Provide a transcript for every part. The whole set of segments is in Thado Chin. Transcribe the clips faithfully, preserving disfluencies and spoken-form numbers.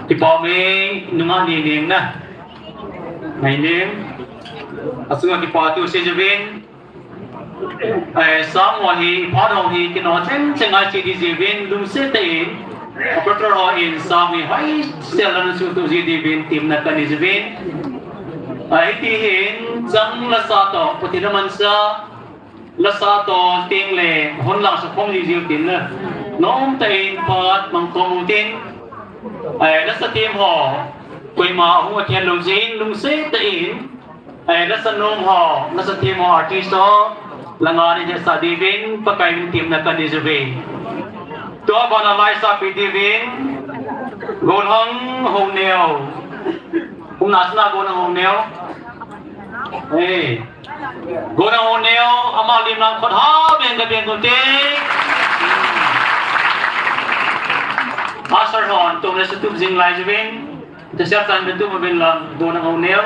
Kipa me, nunga ni ning na. Ngai ning. Asunga kipa thu sei jiuvin. Eh, sang ho hi, phat ho hi, kino cheng cheng a che di jiuvin, lungset tah in. Operator hon sang hi, hoi, sel lan su tu ji diuvin, temna kanei jiuvin. Eh, hiti hin, chang lasa toh, Pathen amansa, lasa toh, teng le, hon lang sa khom ji jiu tin na. Nom tah in, phat, mang khom u tin. Eh, lasa them ho, koima, hung a thian lo jin, lungset tah in. Eh, lasa nom ho, lasa them ho, artist ho, langa nei hetsah diuvin, Pakai min temna kanei jiuve. Tua bana laisah pi diuvin, Golhang Houneo. Umna sina Golhang Houneo. Eh, Golhang Houneo, ama lim lang khut ha, beng ka beng kun te. Pastor hon, tum le sa tup jing lai jiuvin. Te siap tan tu ma bin lam, Golhang Houneo.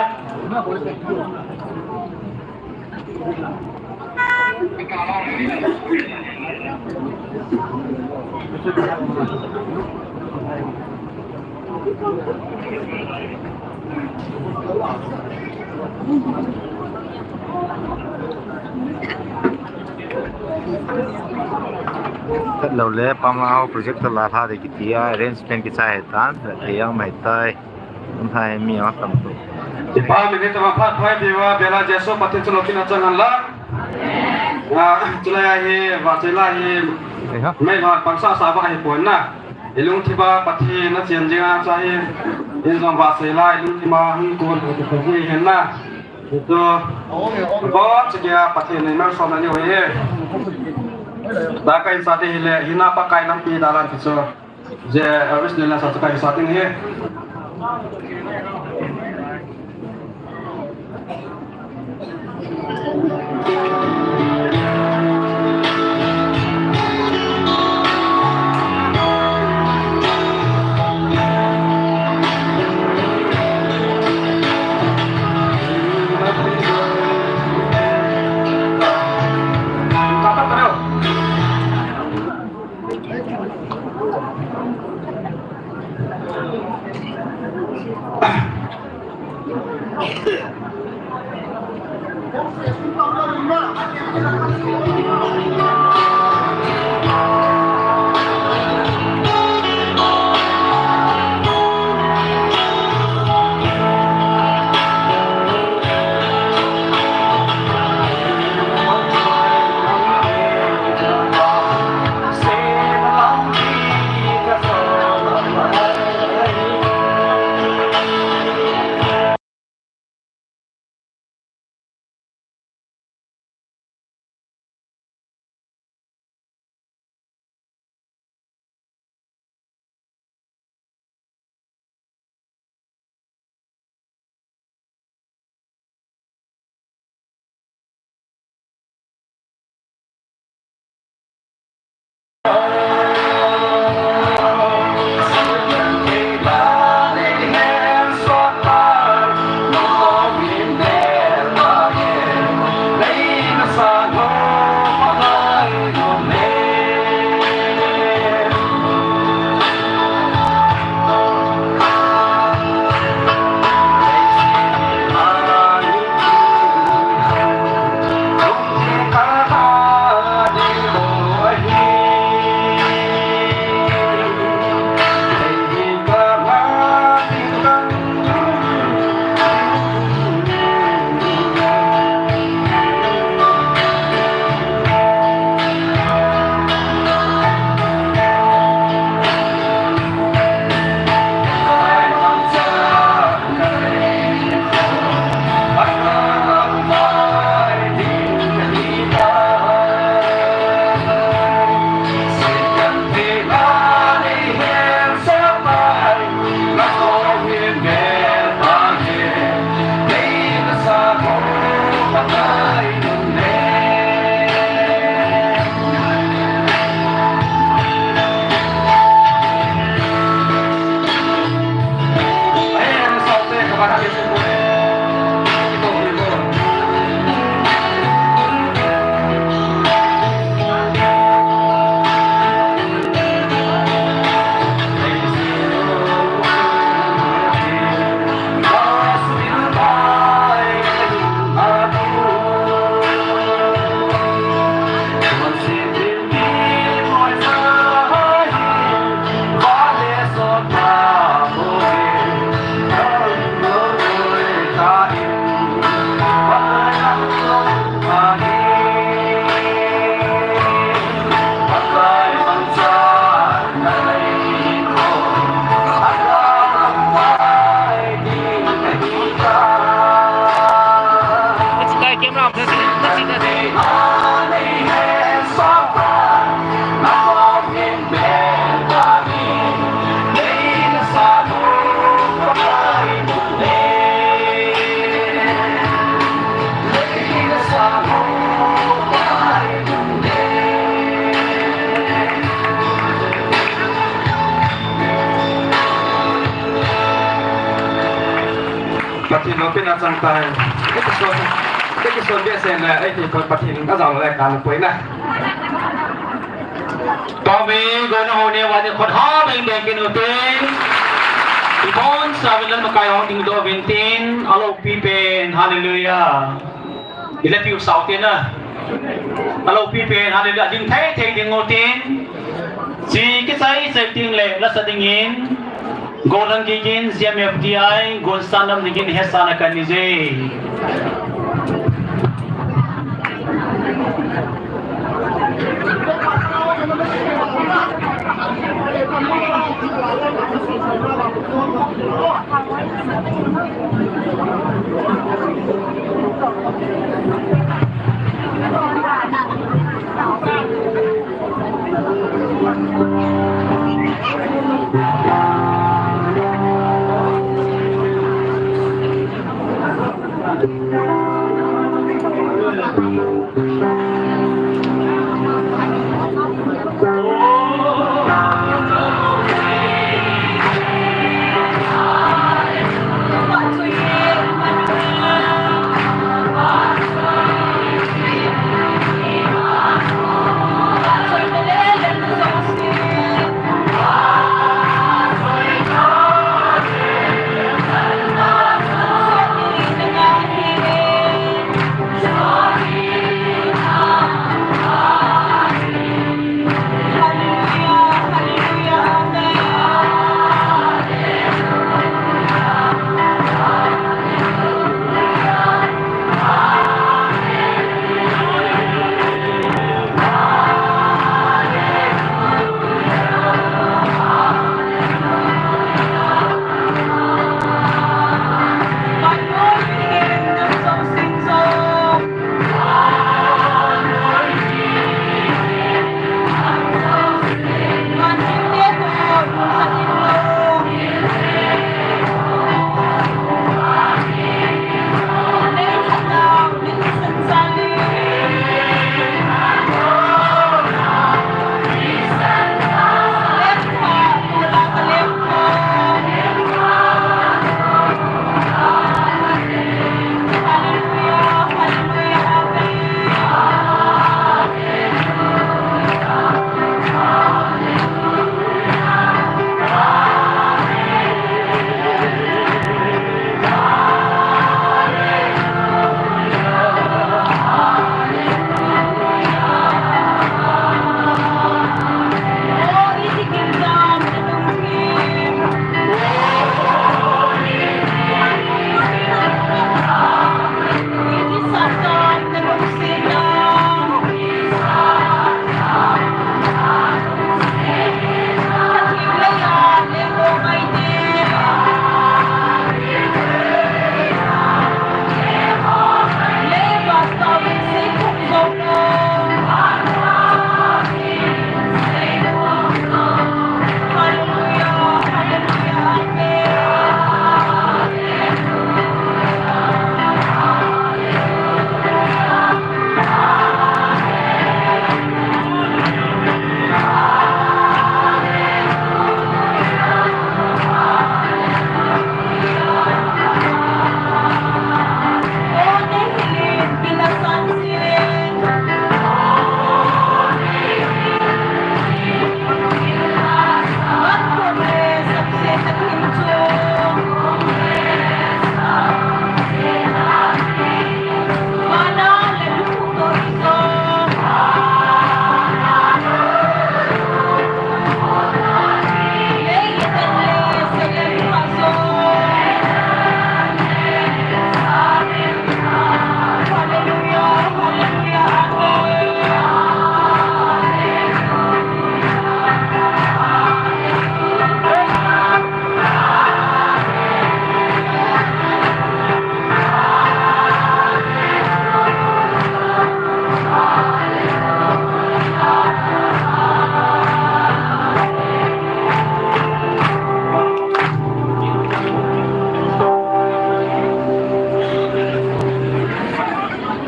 Tat lo le, pama ho project la tha de kiti a, arrangement kichai tan, thei jong mai tai. Hung thai mi a tam tu. Kipa minute ma phat phai diuva, bela Jesu Pathen chu lungset a chang hen lang. Ah, chulai a hi, vahchoi la hi. Ei ha. Mei la pangsa sa va hi pon na. I lungthim a Pathen a chen jing a cha hi. In jong vahchoi la, i lungthim a hung kon ko ko hi hen na. Tu. Bon, chikha Pathen ni mer som na ni hi. Da ka in sa te hi le, hi na Pakai lampi da lan ti chu. Je, eh, West Nile sa tu kai sa ting hi. Pathen loupina chang tai. Episode, episode behseh le, eiti kon Pathen in ajao le kan poi na. Tome, gona ho ne vani khut ha beng beng kin utin. Ibon sa vin Lalpakai hung dingdoh uvin tin, aloupi pen, hallelujah. Ila piu sao te na. Aloupi pen, hallelujah. Ding thei thei ding utin. Chi kichai chai ding le, lasa dingin. Golang kikin, G M F D I, gon sanam dingin, hesana kan ni je.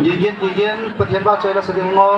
Gigin, gigin, Pathen vahchoi lasa ding o.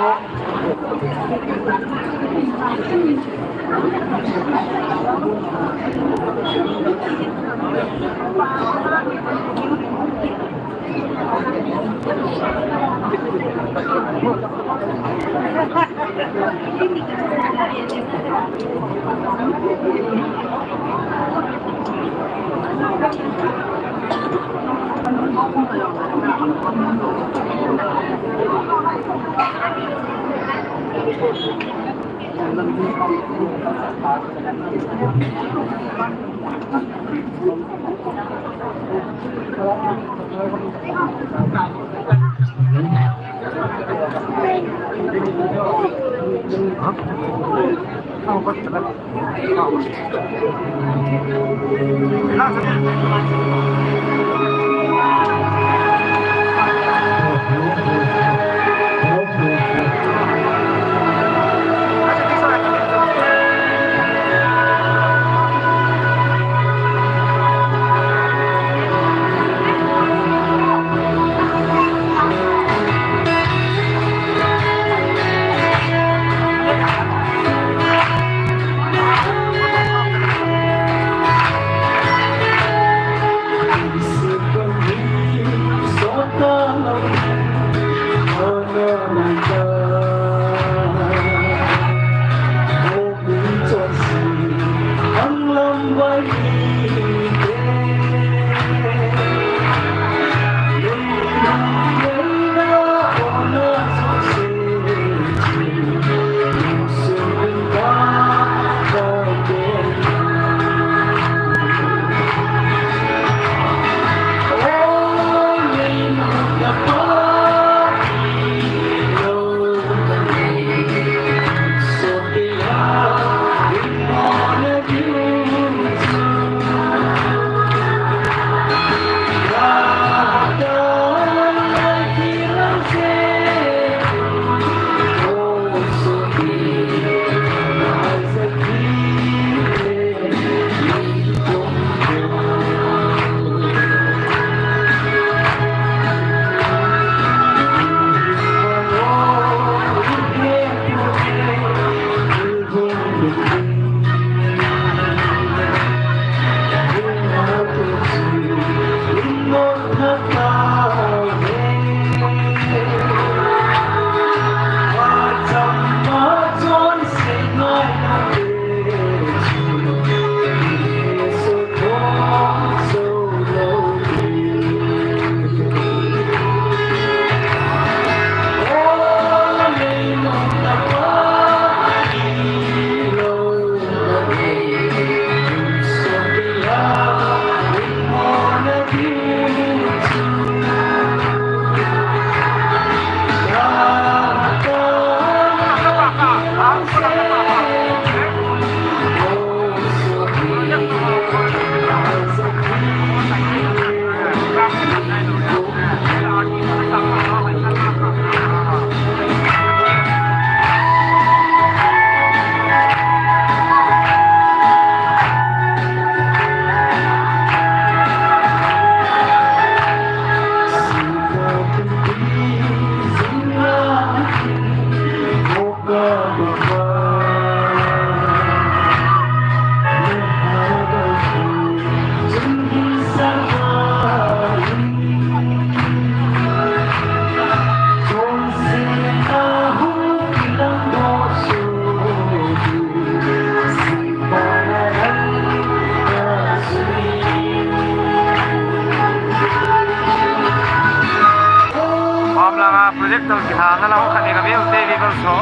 Pom langa projector kithana lang khat ni ka veu te vi kal so.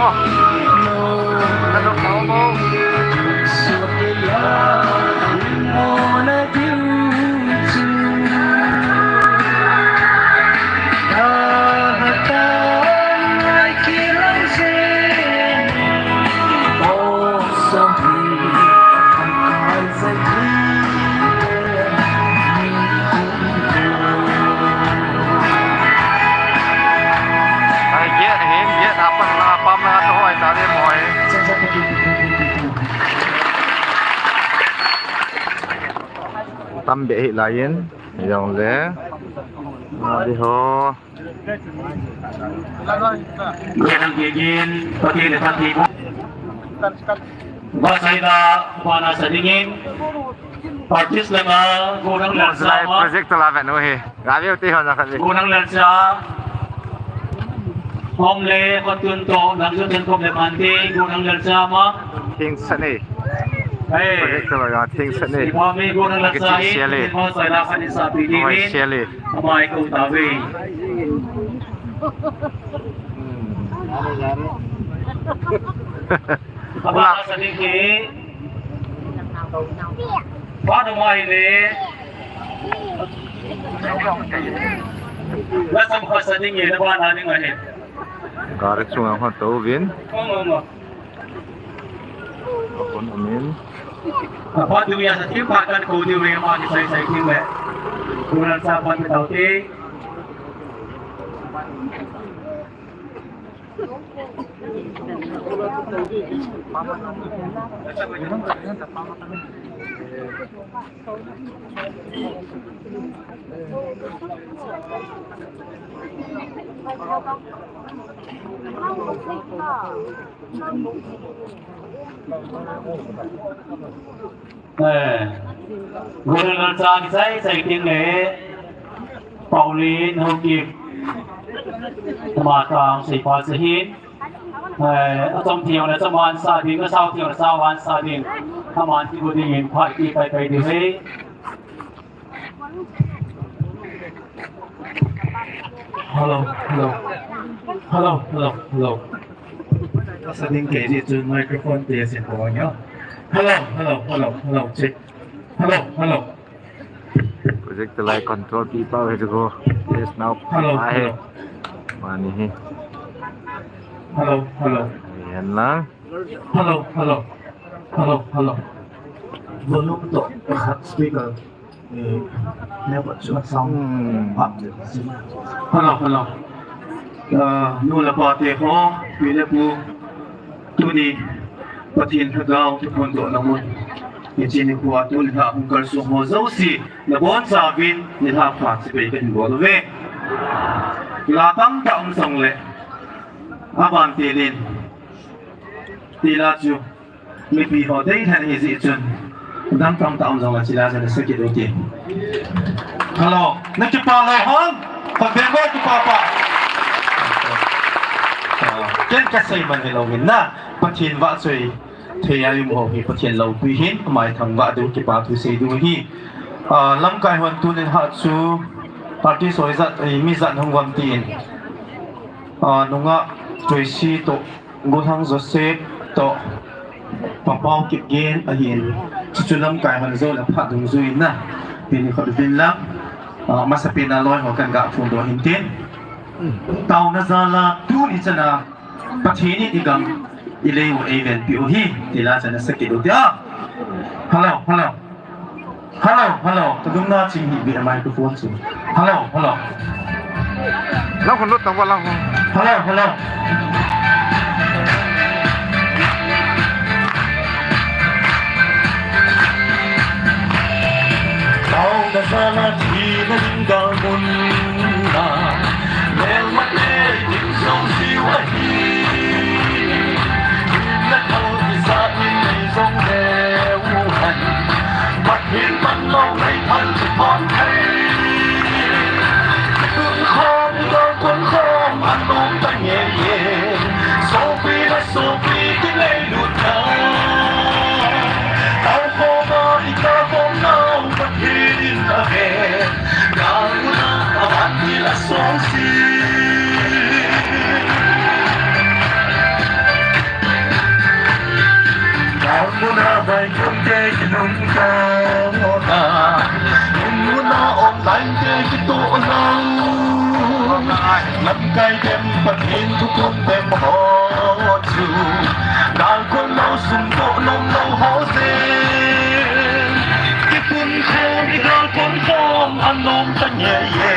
Ka dok tau mo. Ai, get him, get up, and up, up, up, up, hoi, ta, hoi. Tam be hi lai in, jong le. Adi ho. Kei nang kei gin, Pathen le Pathen ko. Ba sai da, ba na sa dingin. Practice langa, go nang lang sa ma. Project la ven u hi. Ga veu te ho na khat ve. Go nang lang sa. Hom le, ko tun to, nang jo ten ko le man te, go nang lang sa ma. Thing sa ni. Hey. Project la ga thing sa ni. Ipa mi go nang lang sa. Thing sa ni. Mo sai la khat ni sa pi ni. Mo sai ni. Amai ko ta ve. Apa sa ding ki? Paano mo ini? Nasa mo sa ding ini, paano ding ini? Gari sunga ho to vin. Oo, oo. Akon amin. Apa tu ya sa tim pakan ko ni we ma ki sai sai tim we. Kuran sa pan tau ti. Eh, Guru Nalcha kisai sai ting le, Pauline Haokip, tama kang sai pa sahin. Eh, achom thiang le chaman sa ding, asao thiang le savan sa ding. Aman kibu ding in phat ki pai pai ding he. Hello, hello. Hello, hello, hello. Sa ding kei ji chun microphone test in ko nyo. Hello, hello, hello, hello. Check. Hello, hello. Project lai control people he ko. Yes, now. Hello, hello. Mani he. Hello, hello. Yan lang. Hello, hello. Hello, hello. Volume to. Speaker. Eh, never sure sound. Hmm. Up. Hello, hello. Ah, nu le pa te ho, pi le pu. Tuni, Pathen Lhagao thuphon dohna mun. Hiche nikho a tuni lha hung kalsong ho jouse, nabonchauvin, nilhah pha chibai kahin bol uve. La tamtah um jongle, aban telin. Tila chu, mipi ho deilhen ahi jeh chun, dang tamtah um jongle chila chu nasa kit u hite. Hello, na kipa lou ham? Pabeng bol kipa pa. Ken kasei man hilou hin na, Pathen vahchoi thei a i um ho hi Pathen loupina ahin, amai thangvah diu, kipa thu sei diu ahi. Ah, lamkai hon tuni lha chu party soi jat, eh, mi jat hung um tin. Ah, nungah Tracy toh, Golhang Joseph toh, Papau Kipgen ahin. Chuchu lamkai hon jou le phat dungjuiyin na. Tuni khat uvin lang. Ah, masapen a loi ho kahin ga phongdoh hin tin. Taona jal a tuni chan a Pathen in i gam i lei u eivenpi u ahi, tila chan nasa kit u hite. Hello, hello. Hello, hello. Kadung na ching hi bi microphone chu. Hello, hello. Lang hon lut tang va lang hon. Hello, hello. Taona jal a thina ding dalmun na, melmate ding jong jiu ahi. Hinna thal kisa in nei jong leu hen, Pathen panlou nei thal chu thon thei. Tun khom, dol kun khom, anom ta ngei e. Sopi le sopi, kinei lut na. Tao khom a, i ka khom nau, Pathen in ave. Galmuna avantil asongse. Galmuna vaikon te kilungtona. Galmuna online te kitoh lang. Lamkai tem Pathen thuphon tem ho chu. Galkon lou sum toh nom lou ho jeng. Kipun khom, i galkon khom, anom ta ngei e.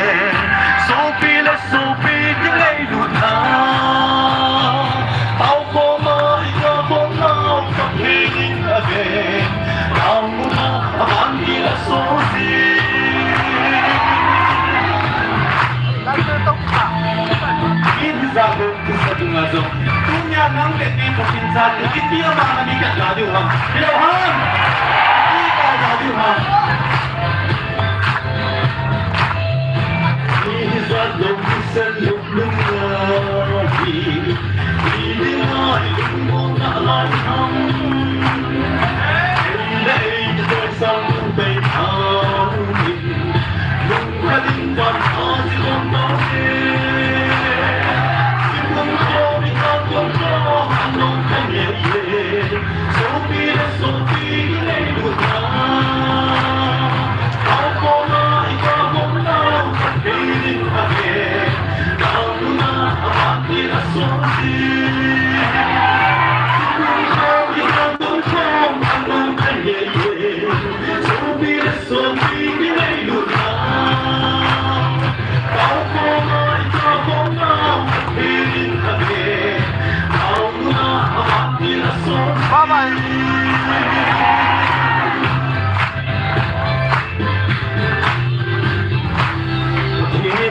Sopi le sopi, kinei lut na. Tao khom a, i galkon nau, Pathen in ave. Galmuna avantil asongse. Iti sa ko, kisa tunga so. Tunia nang le ni ko pinsa tu, iti ama na mi ka la diu ham. Hello ham. Iti ka la diu ham. Iti sa ko, kisa tunga so. Pathen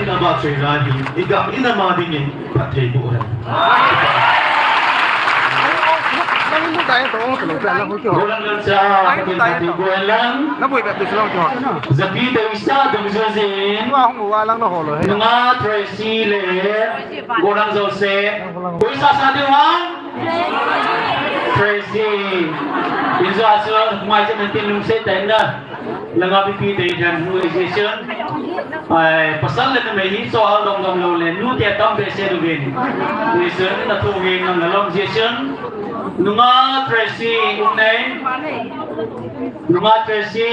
in ama chuina hi, i gam in ama dingin phatthei boh hen. Golang Lalcha, Pathen phatthei boh hen lang. Japi te isa dungjuijin. Nunga Tracy le Golang Joseph. Koi sasa diu ham? Tracy. Injo asu mai chen tin lungset tah in na. Langa pipi te jan hu Jason. Ai, pasal le numei hi so al dong dong lou le, nu te tam behseh uvin. Jason, na thu hin nang na lom Jason. Nunga Tracy, um nei. Nunga Tracy.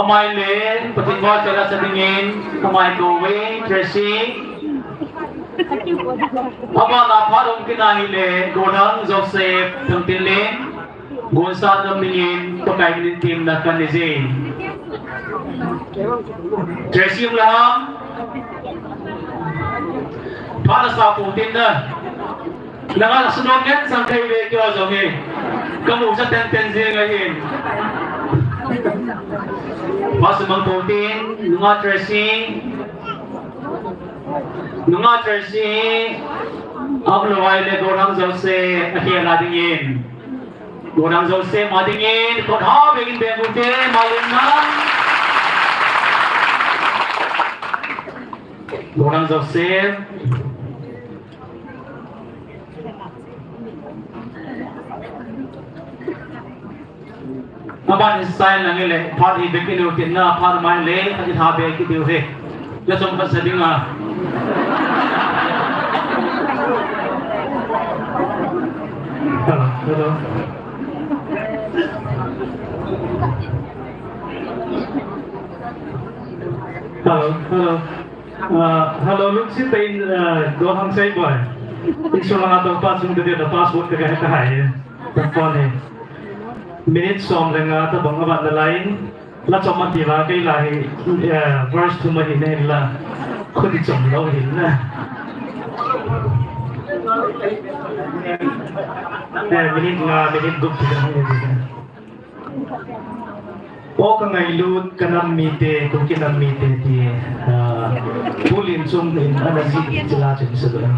Amai le, Pathen vahchoi la sa dingin, amai kou ve, Tracy. Abana phat um kit ahile, Golang Joseph, Thangtinlen. Gonsa nom dingin, Pakai min in temna kanei jin. Tracy um le ham. Phat asa pou tin na. Langa la sunom ngen sang thei ve keo jong hi. Kamu sa ten ten jing ahin. Phat sumang pou tin, Nunga Tracy. Nunga Tracy. Amlou ahile Golang Joseph, akhel a dingin. Golang Joseph, ama dingin, kot ha, begin beng ute, malin na. Golang Joseph. Aban in sign lang ile, phat hi bek in u tin na, phat mai le, phat hi ha bek ki diu he. La chom ka sa ding a. Hello, hello. Hello, hello. Ah, hello, lungset tah in, ah, Golang Seibai. Insung langa tong pa sung dia na password ka ka hai. Tapon he. Minute som le nga tabang abat na lai. La chom ati la kei la hi, eh, verse thum ahi na hin la. Khut i chom lou hin na. Eh, minute nga, minute gup ti na hin na. O ka ngailut ka nam mite, Kuki nam mite ti, ah, Pu Lim Chung in ana jih chila chun sa doi.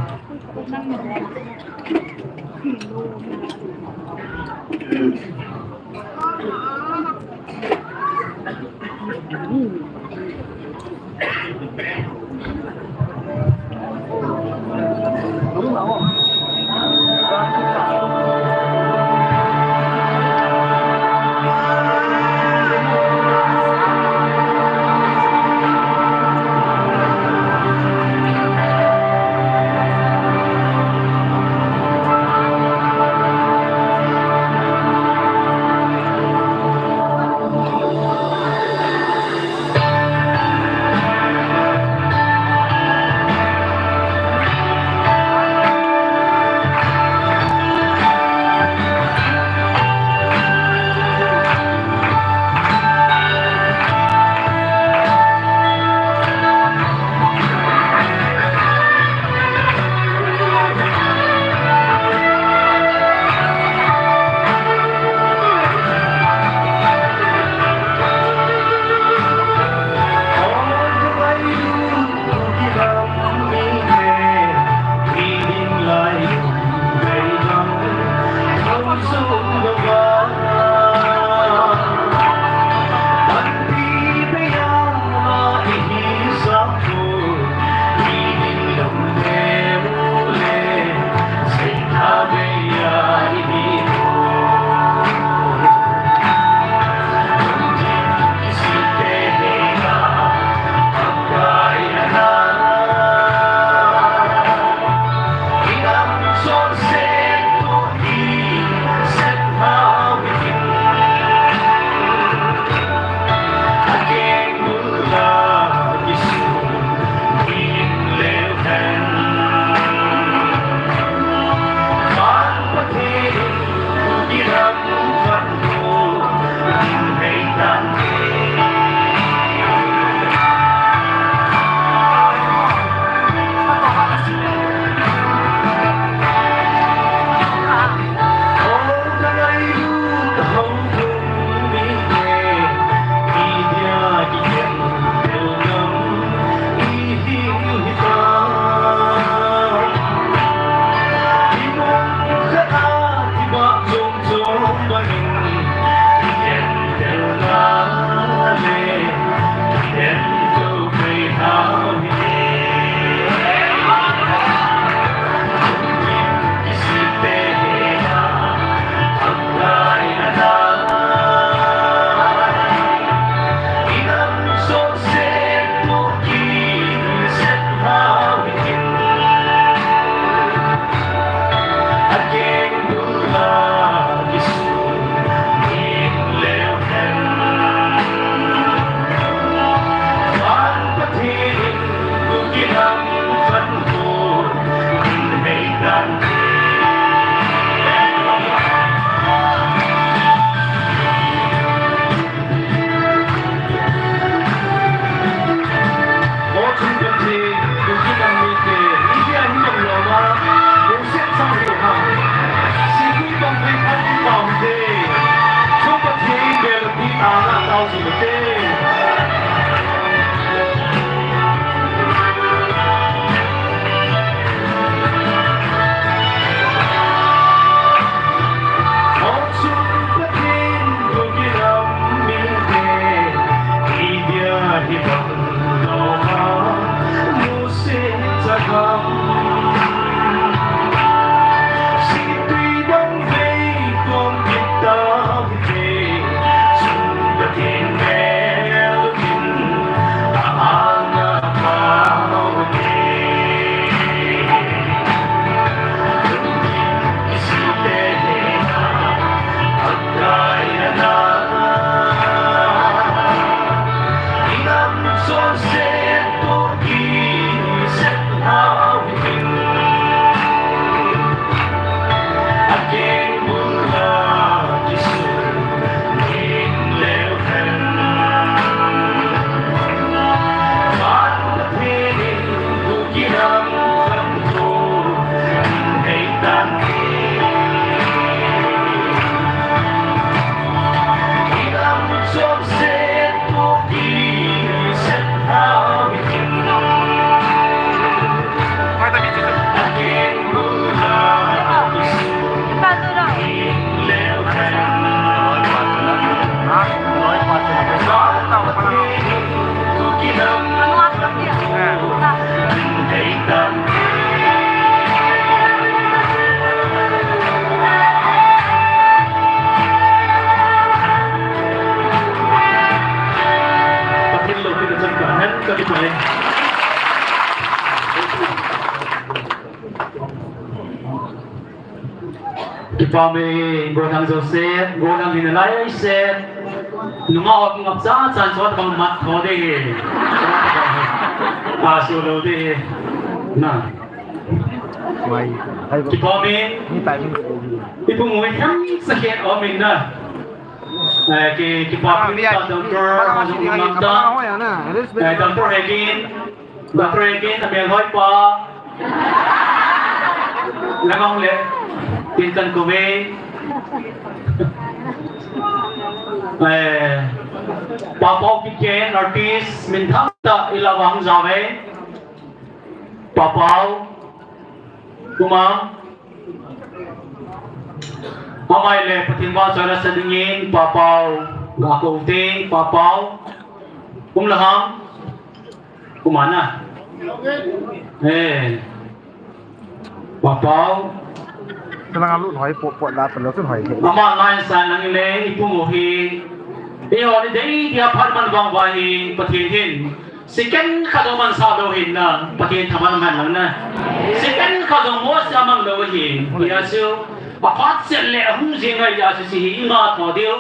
Kipa me, Gonang Joseph, Gonang hin alai set. Nunga hok ngap cha chan chot bang mat tho de he. Pa su lo de he. Na. Kipa me. Ipu ngoi kham sa khet o min na. Eh, ki, kipa me ta doctor, ha jong ngam ta. Eh, doctor Hegin. Doctor Hegin, amelhoi pa. Lamang le. Tin kan kume. Eh, Papau Kiken, artist, min thang ta ila wang jave. Papau. Kuma. Amai le Pathen vahchoi la sa dingin, Papau. Ga ko te, Papau. Um laham. Kumana. Eh. Papau. Kalang alu hoi po po la pelo tun hoi. Ama ngai sa nang le ipu mo hi. Iho ni dei dia phat man vang va hi Pathen hin. Second khat jong man sa lo hin na. Pathen thaman man lo na. Second khat jong mo sa man lo hin. Ia su. Aphat se le hung jing ngai ia su si hi nga tho diu.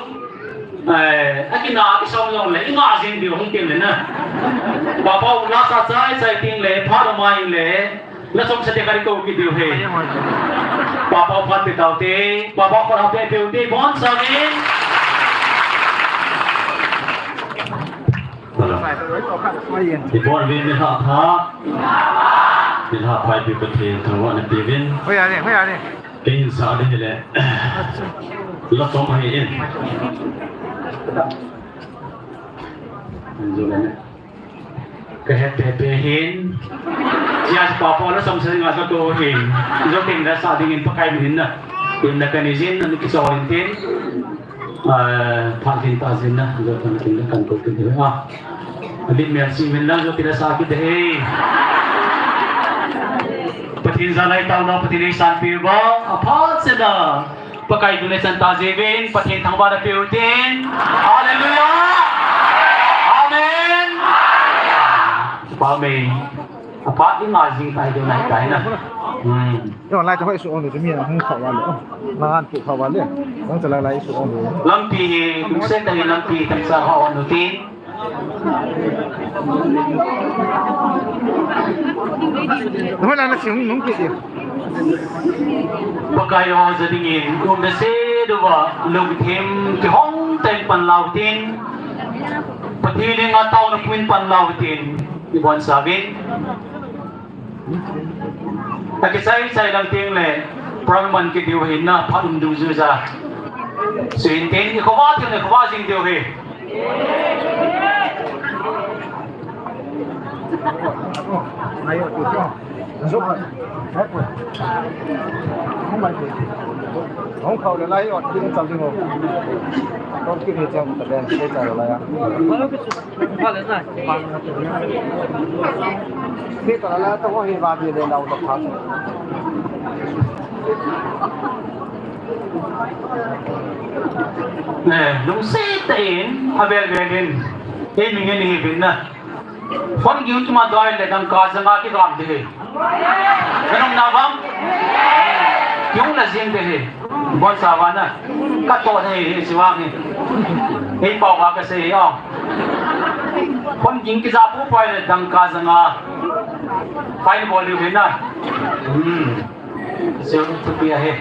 Eh, akina, akisom jong le, inga jing diu hung tin le na. Papau, la sa chai chai ting le, pha lo mai le, la som sa te kari ko ki diu he. Papau phat pe tau te, Papau khot ha pe pe te, bon sa ni. Hello. Ibon vin mi ha pha. Mi ha pha bi ko te, tawang na pi vin. Hoi ya ni, hoi ya ni. Kei hin sa ding hile. La som ahi in. Ka het pepe hin. Jia Papau la som sa ding a sa to hin. Jou teng la sa ding in Pakai min na. In la ka ni jin na ki so in tin. Ah, phat hin ta jin na. Jou teng la kan ko tin. Ah. Abin mel si min lang jo kida sa kit e. Pathen jal'a i taona, Pathen in eisanpeh uva, aphat sena. Pakai dun le chan ta jeh uvin, Pathen thangvahna peh u hitin. Hallelujah. Amen. Amen. Aphat i ngai jing tai deu nai tai na. Hmm. Yo, lai ta hoi su on du mi hung kha wa le. Na han tu kha wa le. Hung chala lai su on du. Lampi hi, lungset tah in lampi tamsa ha on du tin. Hoi la na sing nung ki. Pakai o ja dingin, um da se du va, lungthim kihong tah in pan lau tin. Pathen in nga taona pun pan lau tin. Ibon sa uvin. Akichai chai lang teng le, program man kit diu ahin na, phat um dungjuija. Suhin tin, i khovah thil le khovah jing diu ahi. Ne, lungset tah in, avel vel in, ei mingin hi vin na. Phone ging kima doi le dangka janga kigam ding hi. Kanung na vang? Kiung na jing ding hi. Bon sa va na. Ka to na hi, hi si vang hi. Ei pau va ka sei hi, oh. Phone ging kija pu pai le dangka janga. Pai bol ding hi na. Hmm. Sir, thupi ahi.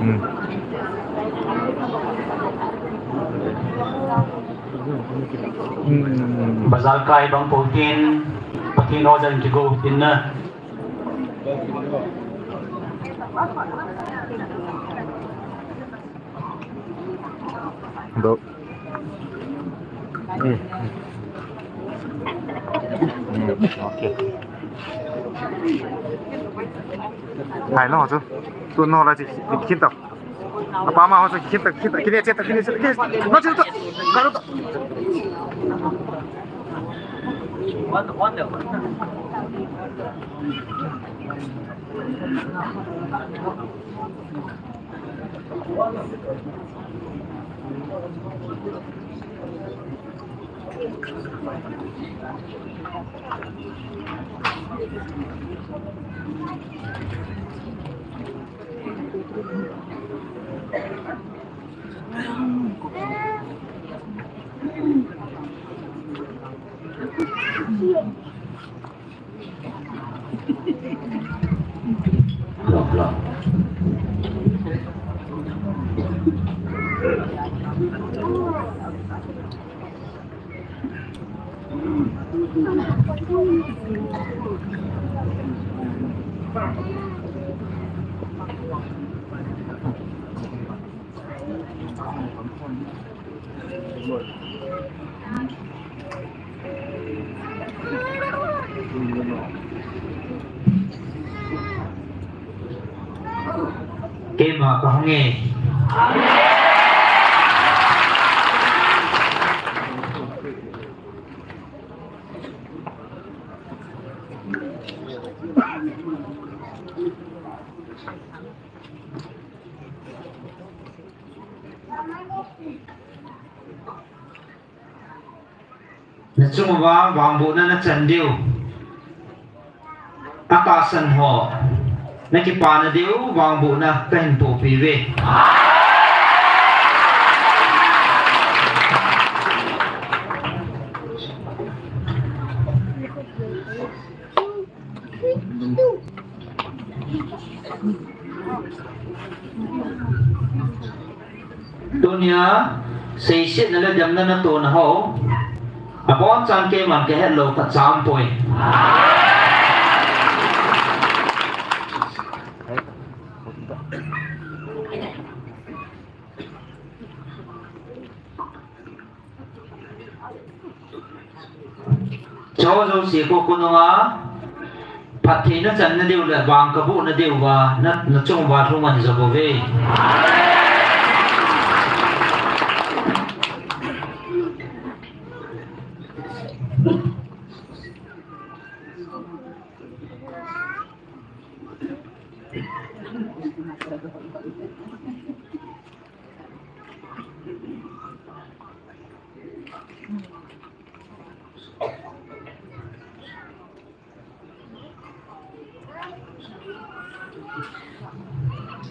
Hmm. Hmm. Bazar kai bang po tin, Pathen ho jan kigo tin na. Do. Hmm. Hmm, okay. Hai no chu. Tu no la chi, chi khin ta. Apa ma ho chu khin ta, khin ta, khin ta, khin ta, khin ta. No chu tu. Ka ru ta. Keima kahung e. Nachung uva vangbohna nachan diu, atahsan ho nakipana diu vangbohna kahin pohpeh uve. Tunia, seisetna le demna natohna ho, abonchan keiman kahet lou khat cha aumpoi. Cho jouse ko konunga, phatthei nachanna diu le vang kabohna diuva, na, nachung uva lhung man jou uve.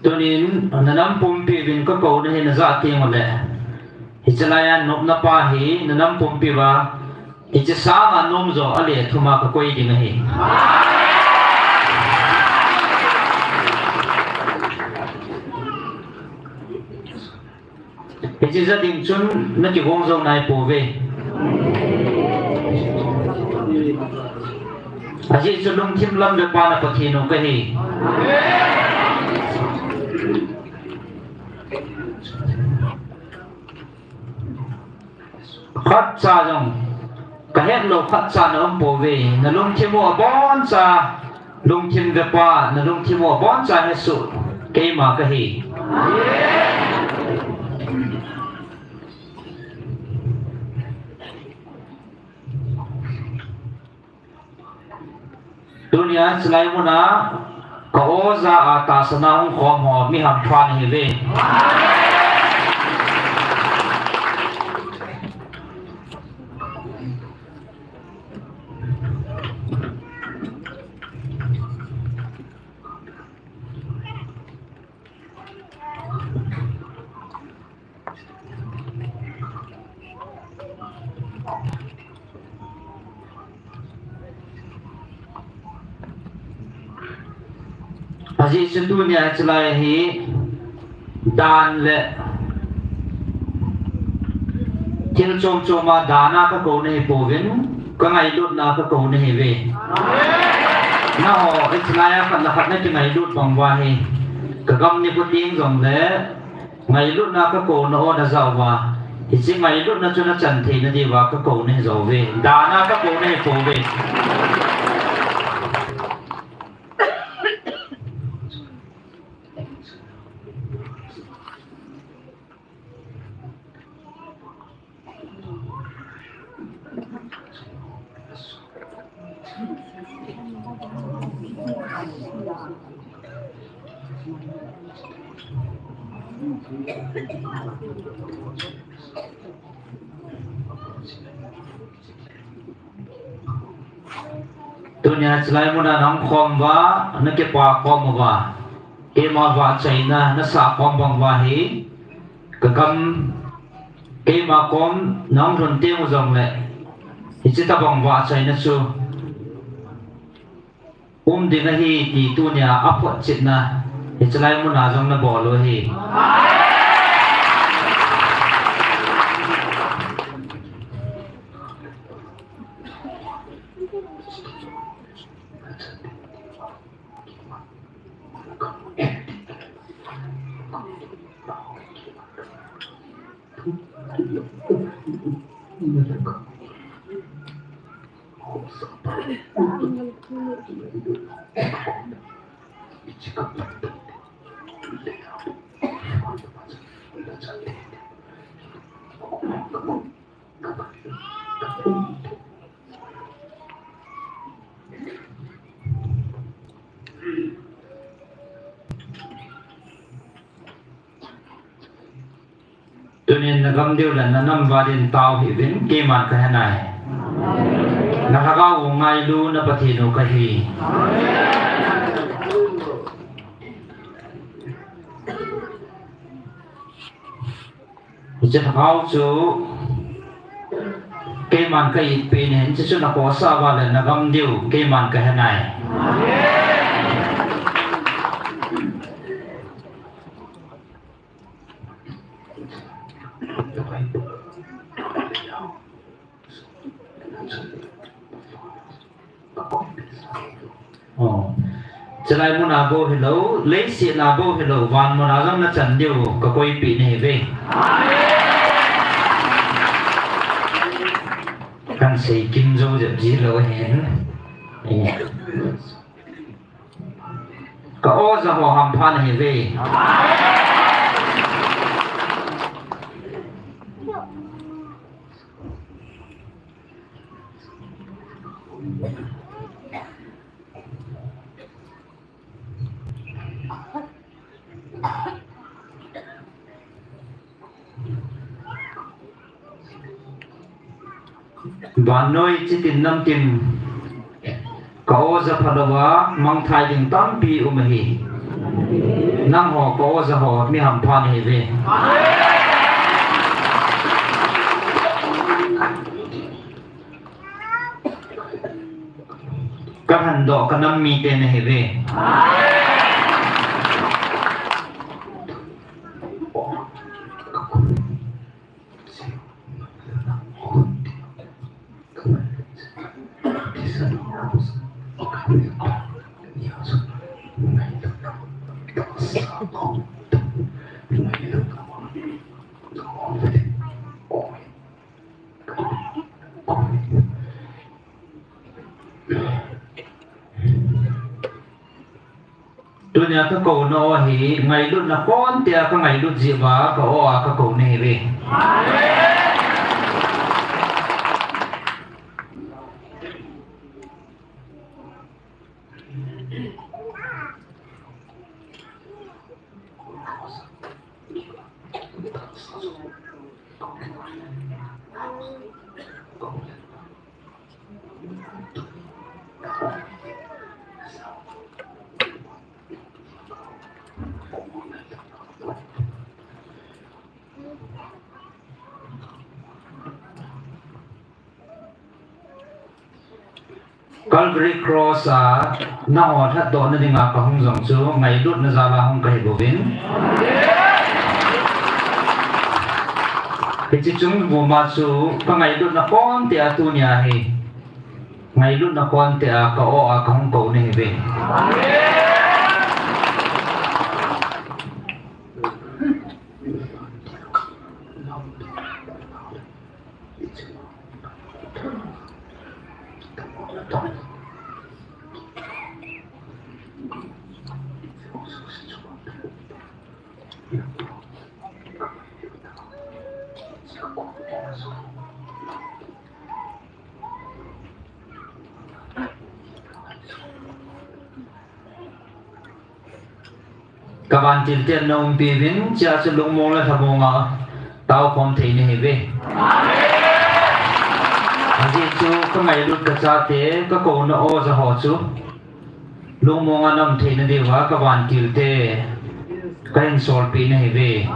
Tunin, nanam pumpi uvin kakouna hi najah teng uleh, hiche laiya nopna pa hi nanam pumpi uva, hiche sanga nom jo a le thum a kakoi ding ahi. Hiche ja ding chun nakigong jou naipouve. Ajeh chu lungthim lam vepa na Pathen u kahi. Khatcha jong kahet lou khatcha na um pouve. Na lungthim u aboncha, lungthim vepa, na lungthim u aboncha hesoh keima kahi. Tunia chulai muna ka oja a tahsan a hung khom ho mi hampha nahiuve. Ajeh chu tunia chulai hi dan le thil chom chom a dan a kakou nahi pouvin, kangailutna kakou nahiuve. Nangho, hiche laiya khat le khat nakingailut bang uva hi, kagam ni kou teng jongle, ngailutna kakouna o najah uva, hiche ngailutna chu nachan theina diuva kakou nahi jouve. Dan a kakou nahi pouve. Tunia chulai muna nahung khom uva, nakipa khom uva, keima vahchoina nasah khom bang uva hi, kagam keima kom nahung lhun teng u jongle, hiche tobang vahchoina chu um ding ahi ti tunia aphotchetna hiche lai muna jong nabol u ahi. Tunin nagam diu le nanam uva din tao hih uvin, keiman kahenai. Nalhagao u ngailu na Pathen u kahi. Hiche lhagao chu keiman ka itpeh in, hiche chu nakhohsah uva le nagam diu keiman kahenai. Chulai muna bou hilou, leiset a bou hilou, van muna jong nachan diu kakoipeh nahiuve. Kahin sei kim jou jep ji lou ahin. Ka oja ho hampha nahiuve. Vannoi chitin namtin ka oja phalouva mangthai ding tampi um ahi. Nangho ka oja ho mi hampha nahiuve. Ka lhandoh ka nam mite nahiuve. Tunia ka kouna aw hi, ngailutna khonte a ka ngailut jeh uva, ka aw a ka kou nahiuve. Calvary Cross a nangho lhatdohna dinga kahung jong chu ngailutna jal a hung kahi bouvin. Hiche chung vuma chu ka ngailutna khonte a tunia hi, ngailutna khonte a ka aw a kahung kou nahiuve. Ka vantil ten na umpi uvin, hichea chu lungmong le lhamong a taokhom thei nahiuve. Ajeh chu ka ngailut ka chate, ka kouna aw jeh ho chu lungmong a na um theina diuva ka vantil te kahin solpeh nahiuve.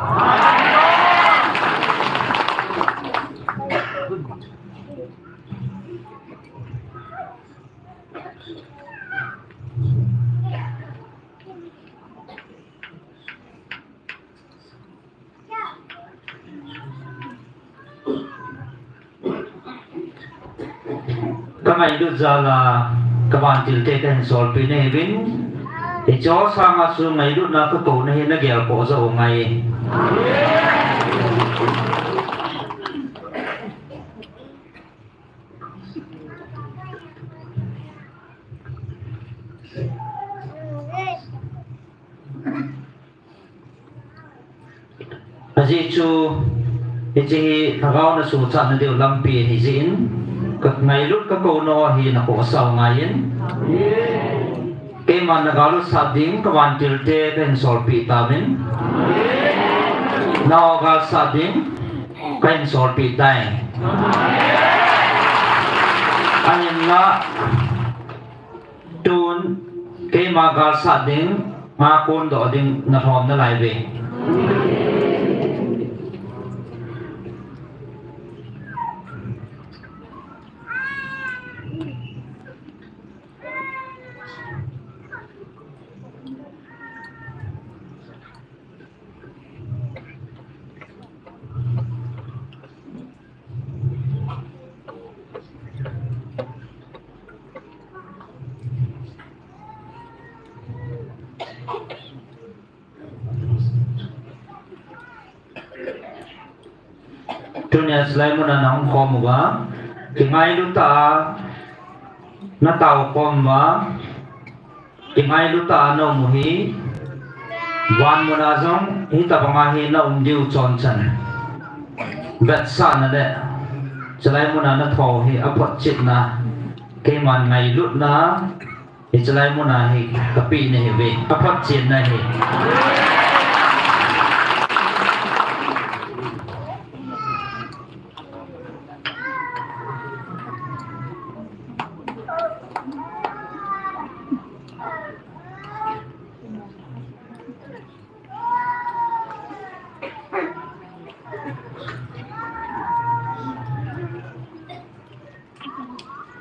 Ka ngailut jal a ka vantil te kahin solpeh nahiuvin. Hiche sanga chu ngailutna ka kouna hi na gelkhoh jeh u ngai. Ajeh chu, hiche hi lhagao na suhchatna diu lampi ahi jeh in, ka ngailut ka kouna aw hi na khohsah u ngai in. Keiman na gal u sat ding ka vantil te kahin solpeh tauvin. Na aw gal sat ding kahin solpeh tai. Ahinla, tun keima gal sat ding, nga kondoh ding na lhom nalai uve. Tunia chulai muna na hung khom uva, kingailu tah a na tao khom uva, kingailu tah a na um u hi, van muna jong hitabanga hi na um diu chonchan vetsahna le chulai muna na tho hi aphotchetna, keiman ngailutna, hiche lai muna hi kapeh nahiuve, aphotchetna hi.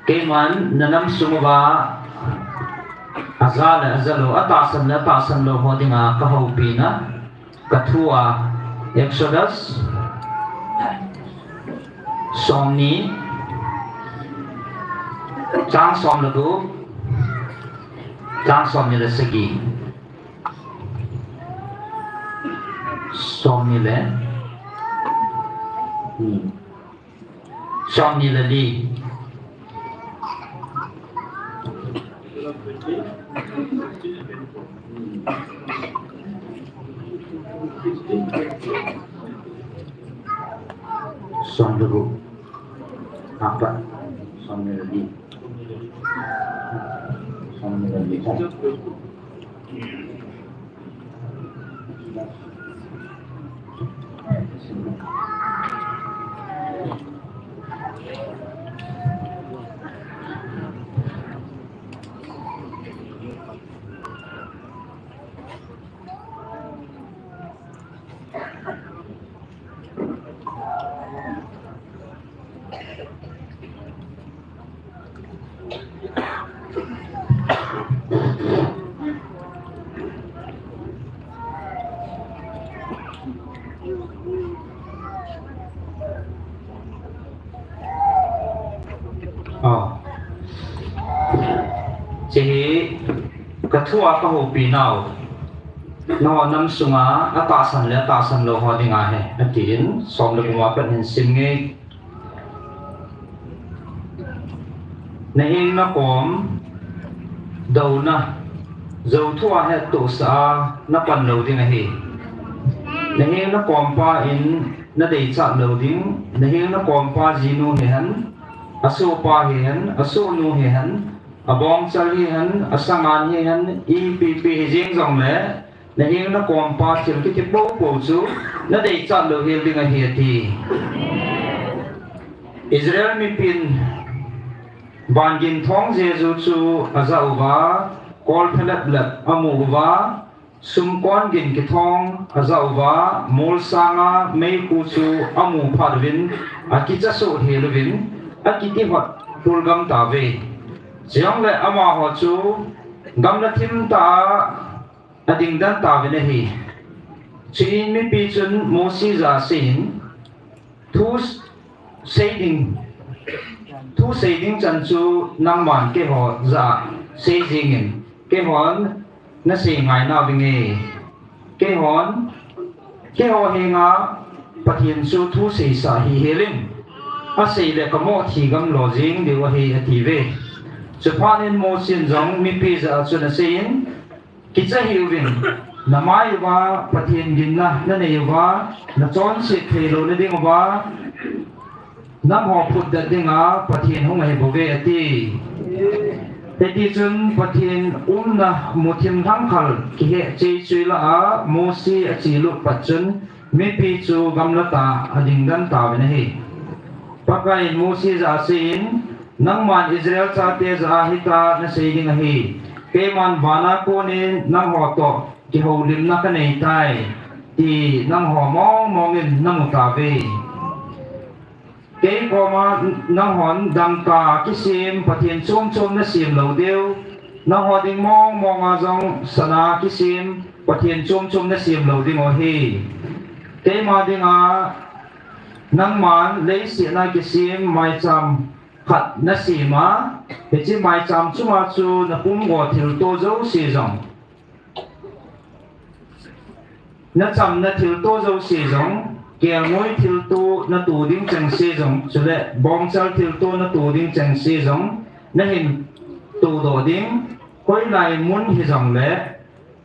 Keiman na nam sung uva aja le aja lou, atahsan le atahsan lou ho dinga kahoupi na, kathu a, Exodus somni, chang som le gup, chang somni le sagi, somni le ni. Somni le li. Som le gup. Apat. Som le li. Som le li. Ah. Chehi ka thu a ka houpi nau. Nangho nam sunga atahsan le atahsan lou ho dinga ahi, atin, som le gup a pat hin sim nge. Na heng na kom douna, jou thu a hettohsah a na pan lou ding ahi. Na heng na kompa in na deichat lou ding, na heng na kompa jinu hihen, asohpa hihen, asohnu hihen, abongchal hihen, asangan hihen, ipi pi hijeng jongle, na heng na kompa thil kiti popo chu na deichat louhel ding ahi ati. Israel mipin vangin thong jeju chu ajah uva, kol phelep lep amu uva, sumkon gin kithong ajah uva, mol sanga meikhu chu amu phat uvin, akicha soh hel uvin, akiti hot tulgam tauve. Chujongle amaho chu gamla thim tah a ading den tauvin ahi. Chuin mipi chun Mosi jah a aseiyin, thu sei ding, thu sei ding chan chu nangman keiho jah a sei jingin, keihon na sei ngai nauvinge. Keihon, keiho henga Pathen chu thu seisah hih helin, asei le ka moh thi gam lo jing diu ahi atiuve. Chuphat in Mosi in jong mipi jah a chun aseiyin, kicha hih uvin, na mai uva Pathen ginna na nei uva, na chonset thei louna ding uva, nangho phutdet dinga Pathen hung ahi bouve ati. Hiti chun Pathen umna muthim lhangkhal kihe cheichui lah a Mosi achelut pat chun mipi chu gamla tah a ading den tauvin ahi. Pakaiyin Mosi jah a aseiyin, nangman Israel chate jah a hitia na sei ding ahi. Keiman vana konin nangho toh kihoulimna ka nei tai, ti nangho mong mongin na mu tauve. Kei koma nanghon dangka kisem Pathen chom chom na sem lou diu, nangho ding mong monga jong sana kisem Pathen chom chom na sem lou diu ahi. Keima dinga nangman leiset a kisem maicham khat na sem a, hiche maicham chunga chu na pumgo thilto jouse jong, na chamna thilto jouse jong, kelngoi thilto na to ding chengse jong, chule bongchal thilto na to ding chengse jong, na hin todoh ding, hoilai mun hijongle,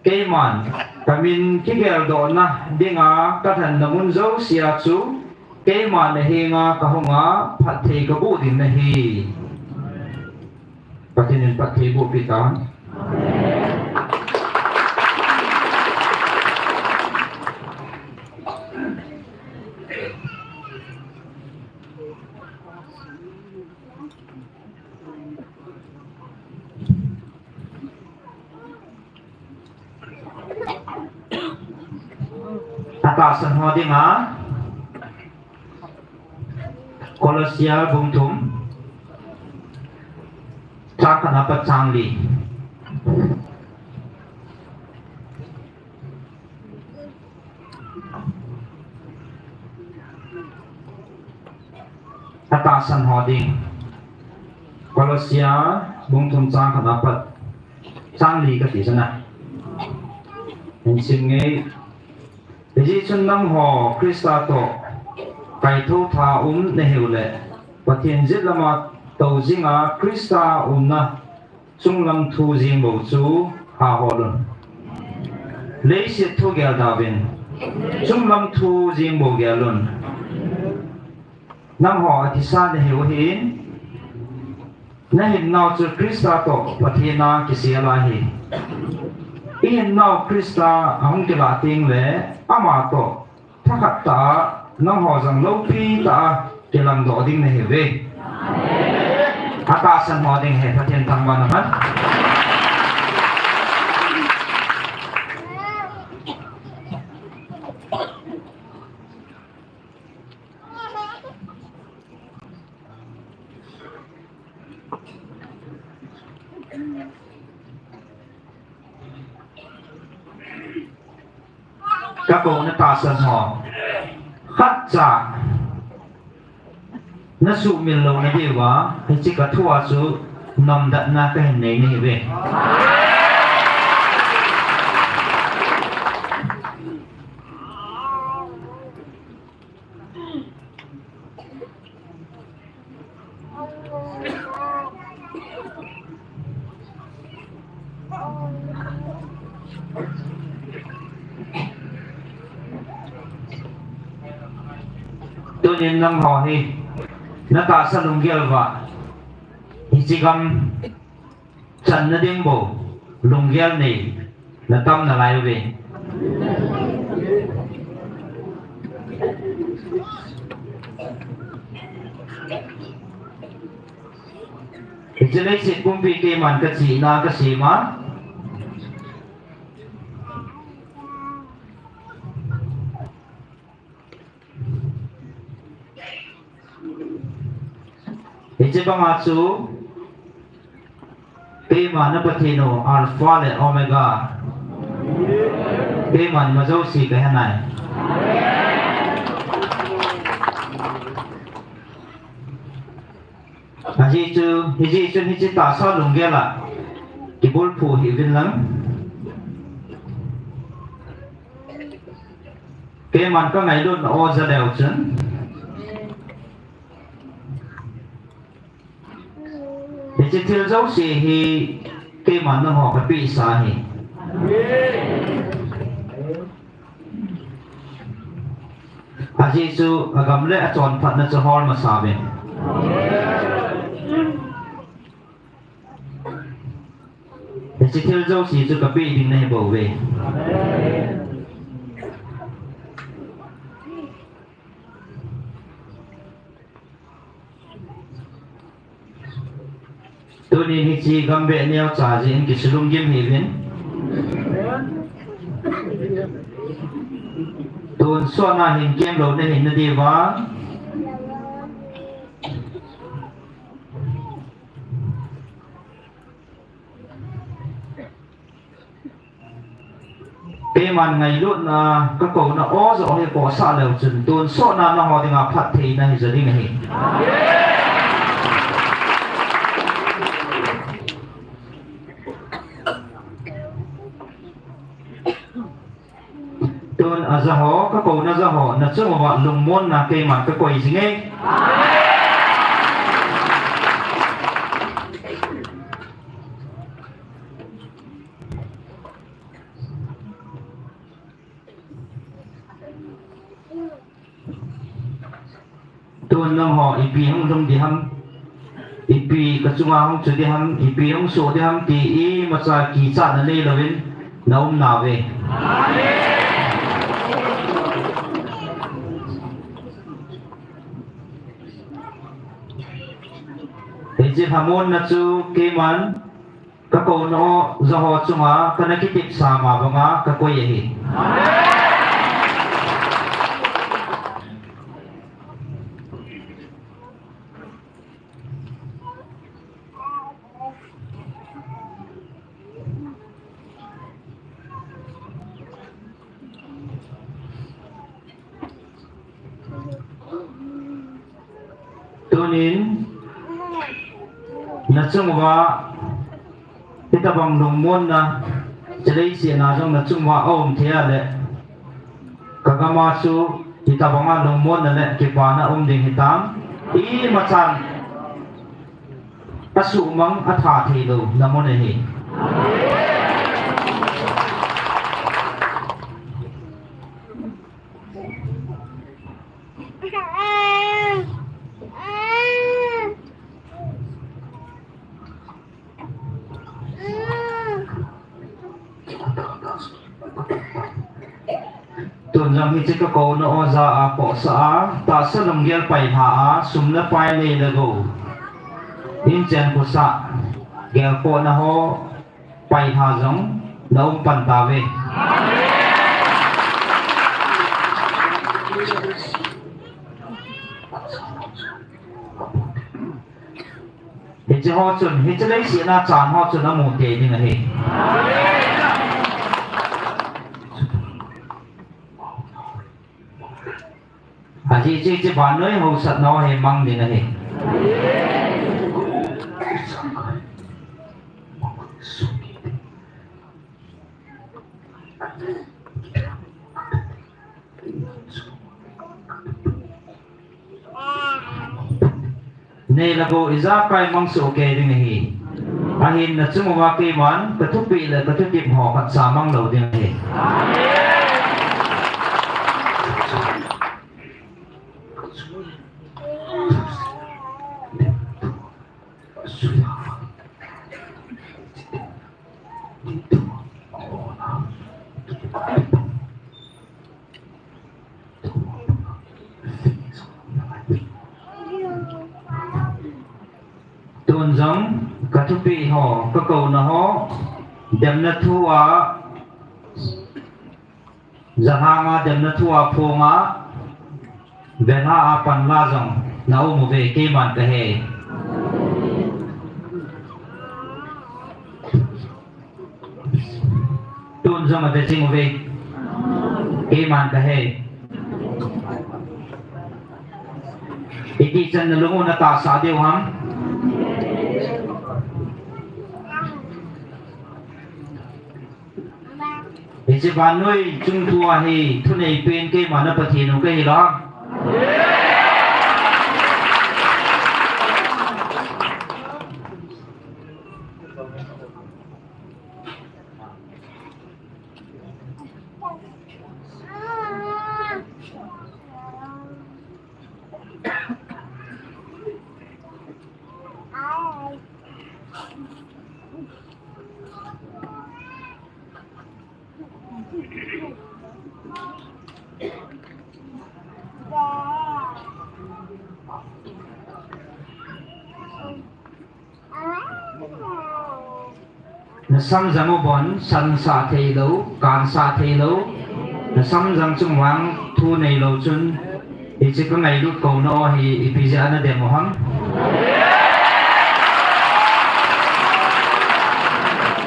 keiman ka min kigeldohna dinga ka lhenna mun jousea chu, keiman na henga ka hunga phatthei ka boh ding nahi. Pathen in phatthei boh peh tan. Atahsan ho dinga, Kolosia bung thum, chang khat apat chang li. Atahsan ho ding. Kolosia bung thum chang khat apat chang li kati sana. Hin sim nge. Hijeh chun nangho Christa toh kaithou tha um nahiu le, Pathen jet lama tou jinga Christa umna Chunglam thu jing bou chu ha hol un. Leiset thu gel da uvin. Chunglam thu jing bou gel un. Nangho athisa nahiu ahin. Nahinnau chu Christa toh Pathen a kisel ahi. Ihinnau Christa ahung kilah teng le ama toh thakhat tah a, nangho jong loupi tah a, kilamdoh ding nahiuve. Atahsan ho ding ahi, Pathen thangvahna man. Ka kouna tahsan ho. Khatcha. Na sumil louna diuva, hiche ka thu a chu nomdatna kahin nei nahiuve. Tunin nangho hi, na tahsa lunggel uva, hiche gam channa ding bou, lunggel nei, na tam nalai uve. Hiche leiset pumpi keiman kachihna kasem a. Hiche banga chu, keiman na Pathen u Alpha le Omega. Keiman ima jouse kahi nai. Ajeh chu, hijeh chun hiche tahsa lunggel a kibulphu hih uvin lang. Keiman kangailutna aw ja leu chun, hiche thil jouse hi keiman nangho kapehsa ahi. Ajeh chu agam le achonphatna chu hol masa uve. Hiche thil jouse chu kapeh ding nahi bouve. Tunin hiche gambeh neocha jeh in kisulunggim hih uvin. Tonsot na hin kemlou nahi nadiuva. Keiman ngailutna, kakouna aw joh hi pohsah leu chun, tonsot na nangho dinga phattheina hi ja ding ahi. Tun aja ho, kakouna ja ho, nachung uva lungmonna keiman kakoi jinge. Tun nangho ipi hung lhung ding ham, ipi kachunga hung chu ding ham, ipi hung soh ding ham ti imacha kichatna neilouvin naum nauve. Hiche lhamonna chu keiman kakouna aw joh ho chunga kana kitepsa ma banga kakoi ahi. Tunin, nachung uva, hitobang lungmonna, hiche leiset a jong nachung uva aum thei a le, kagam a chu, hitobanga lungmonna le kipana um ding hitam, imachan, Asuhmang atha theilou namun ahi. Tun jong hiche kakouna oja a pohsa a, tahsa lunggel pailha a, sum le pai nei le gou, inchen khosah, gelkhohna ho pailha jong naum pan tauve. Hiche ho chun, hiche leiset a chan ho chun amu tei ding ahi. Ajeh chu hiche vannoi haosatna ho hi mang ding ahi. Nei le gou ijakai mang soh kei ding ahi. Ahin nachung uva keiman kathupeh le kathutep ho khatcha mang lou ding ahi. Tun jong kathupeh ho, kakouna ho, demna thu a, jalhang a demna thu a phong a, velha a panla jong naum uve, keiman kahe. Tun jong ave jing uve, keiman kahe. Iti chan nalung u natahsa diu ham? Hiche vannoi chungthua hi thunei pen keima na Pathen u kahi lou. Nasamjang u bon, san sah thei lou, kan sah thei lou, nasamjang chung vang thu nei lou chun, hiche ka ngailut kouna u hi ipi jeh a nadem u ham?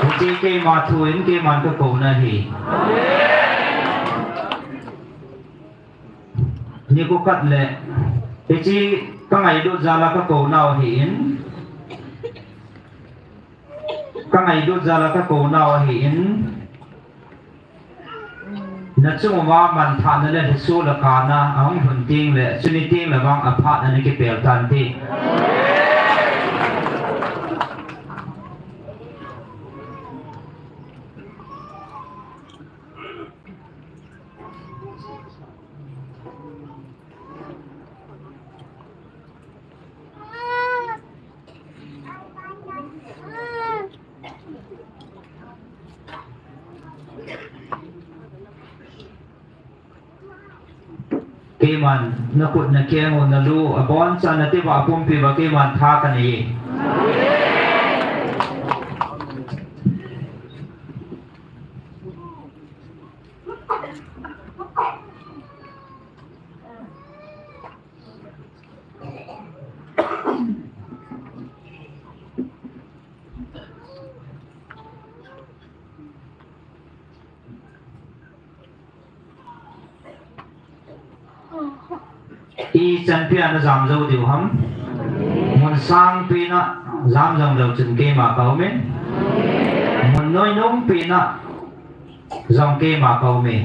Hiche keima thu in keiman kakouna ahi. Nikho khat le, hiche ka ngailut jal a kakouna u ahin, ka ngailut jal a kakouna u ahin, nachung uva manthahna le lhiso le kana ahung lhun teng le, chuni teng le vang aphat ana kipel tan ti. Keiman nakhut nakeng u nalu abonchan nati uva apumpi uva keiman tha kanei e. Ichan pen a najam jou diu ham? Mun sangpen a jam jong lou chun keima kaum in. Mun noinom pen a jong keima kaum e.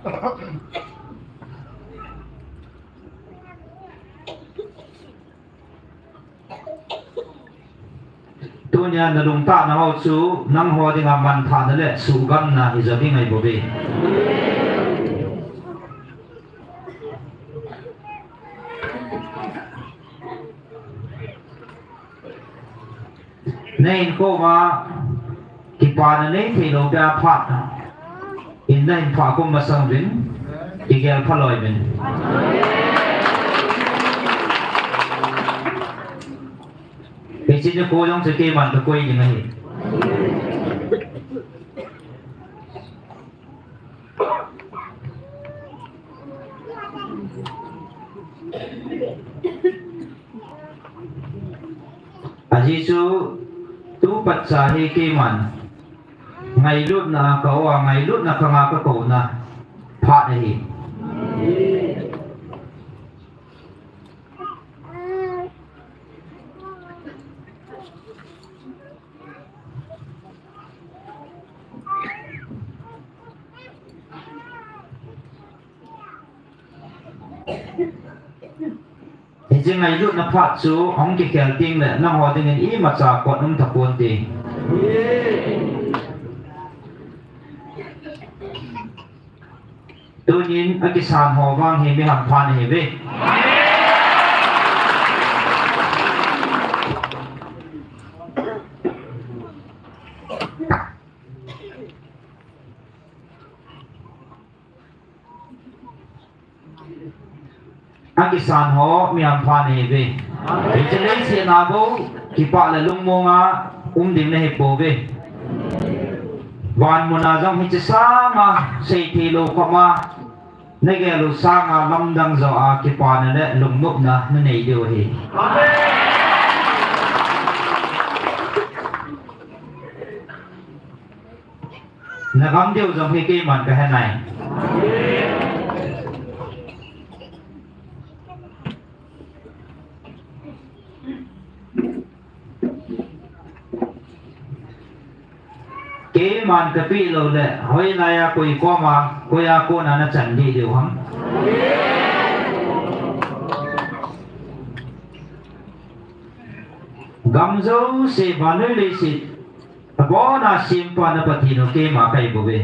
Tunia na lungtah na ho chu nangho dinga manthahna le suhgamna hi jo ding ahi bouve. Na hinkho ma kipana nei thei lou pia phat in na hin phah kum masang uvin, kigel phalou uvin. Hiche nikho jong chu keiman kakoi ding ahi. Ajeh chu tu patcha hi keiman ngailutna a ka o a, ngailutna khanga ka kouna phat ahi. Hiche ngailutna phat chu hung kikhel teng le nangho dingin imacha kot um tapon te. Tunin akisan ho vang hi mi hampha nahiuve. Akisan ho mi hampha nahiuve. Hiche leiset a bou kipah le lungmonga um ding nahipouve. Van muna jong hiche sanga seithei lou khoma nagel u sanga lamdang joh a kipana le lungnopna nanei diu ahi. Nagam diu jong hi keiman kahe nai. Keiman kapeh lou le hoilai a koi koma, koi a kona nachan deh diu ham. Gam jouse vannoi leiset abona sempa na Pathen u keima kahi bouve.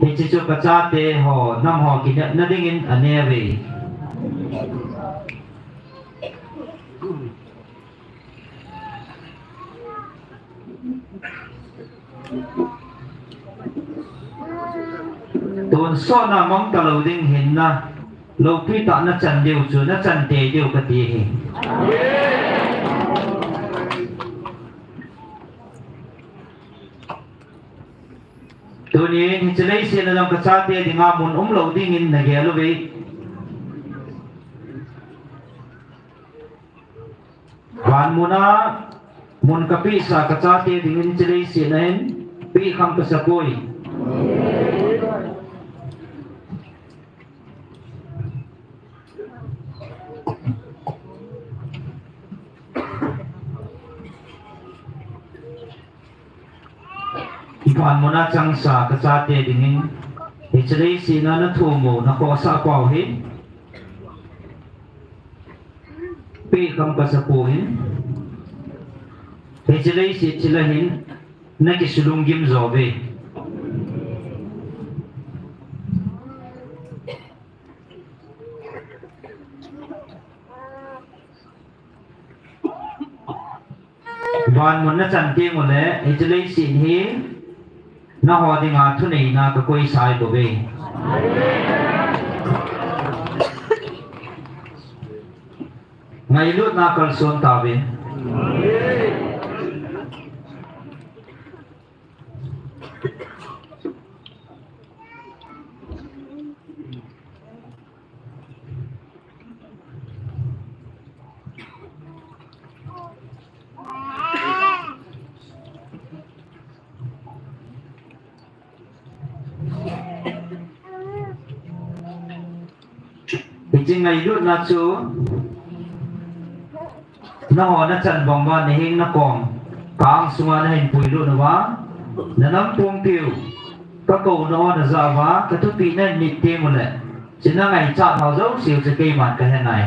Hiche chu kachate ho, nangho kinepna dingin aneiuve. Tonsot na mang talou ding hinna, loupitah nachan diu chu nachan tei diu kati ahi. Tunin hiche leiset a jong kachate dinga mun umlou dingin nagel uve. Van muna mun kapehsa kachate dingin hiche leiset a hin peh kham kasapoi. Van muna changsa kachate dingin hiche leiset a nathum u nakhohsah pau hi peh kham kasapoi. Hiche leiset chila hin nakisulunggim jouve. Van mun nachan teng ule hiche leiset hi nangho dinga thuneina kakoisa ahi bouve. Ngailutna kalson tauve. Hiche ngailutna chu Nangho nachan bang uva, naheng nakom, ka angsunga nahin puilut uva, nanam pumpiu, kakouna ho najah uva, kathupeh nahin nit teng uleh, hiche nangaichat ho jouse chu keiman kahe nai.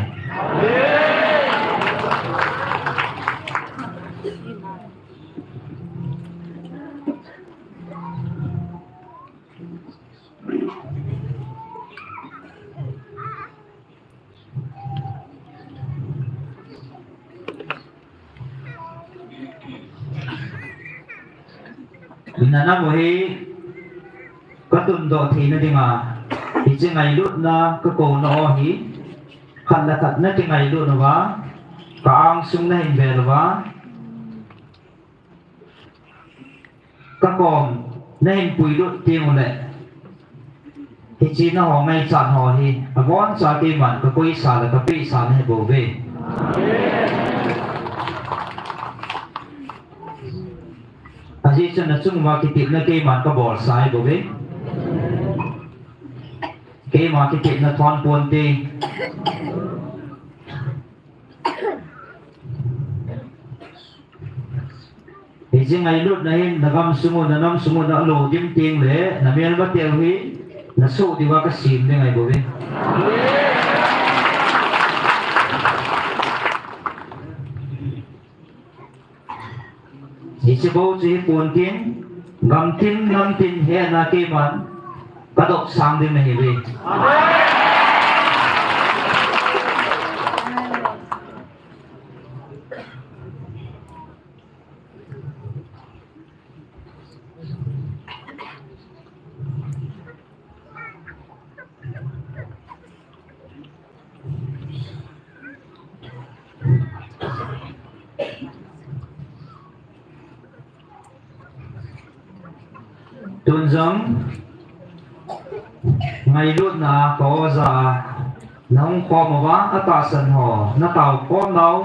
Nanam u hi katundoh theina dinga, hiche ngailutna kakouna ho hi, khat le khat nakingailut uva, ka angsung nahin vel uva, kakom nahin puilut teng uleh, hiche nangho ngaichat ho hi, aboncha keiman kakoisa le kapehsa nahi bouve. Ajeh chu nachung uva kitepna keiman kabolsa ahi bouve. Keima kitepna thon ponte. Hiche ngailutna hin nagamsung u, nanamsung u nalo dim teng le, namelmateu hi nasoh diuva kasem ding ahi bouve. Hiche bou chu hi pontin, gamtin, namtin hetna keiman kadopsang ding nahiuve. Tun jong ngailutna a ka-o jah a nahung khom uva, atahsan ho natao khom nau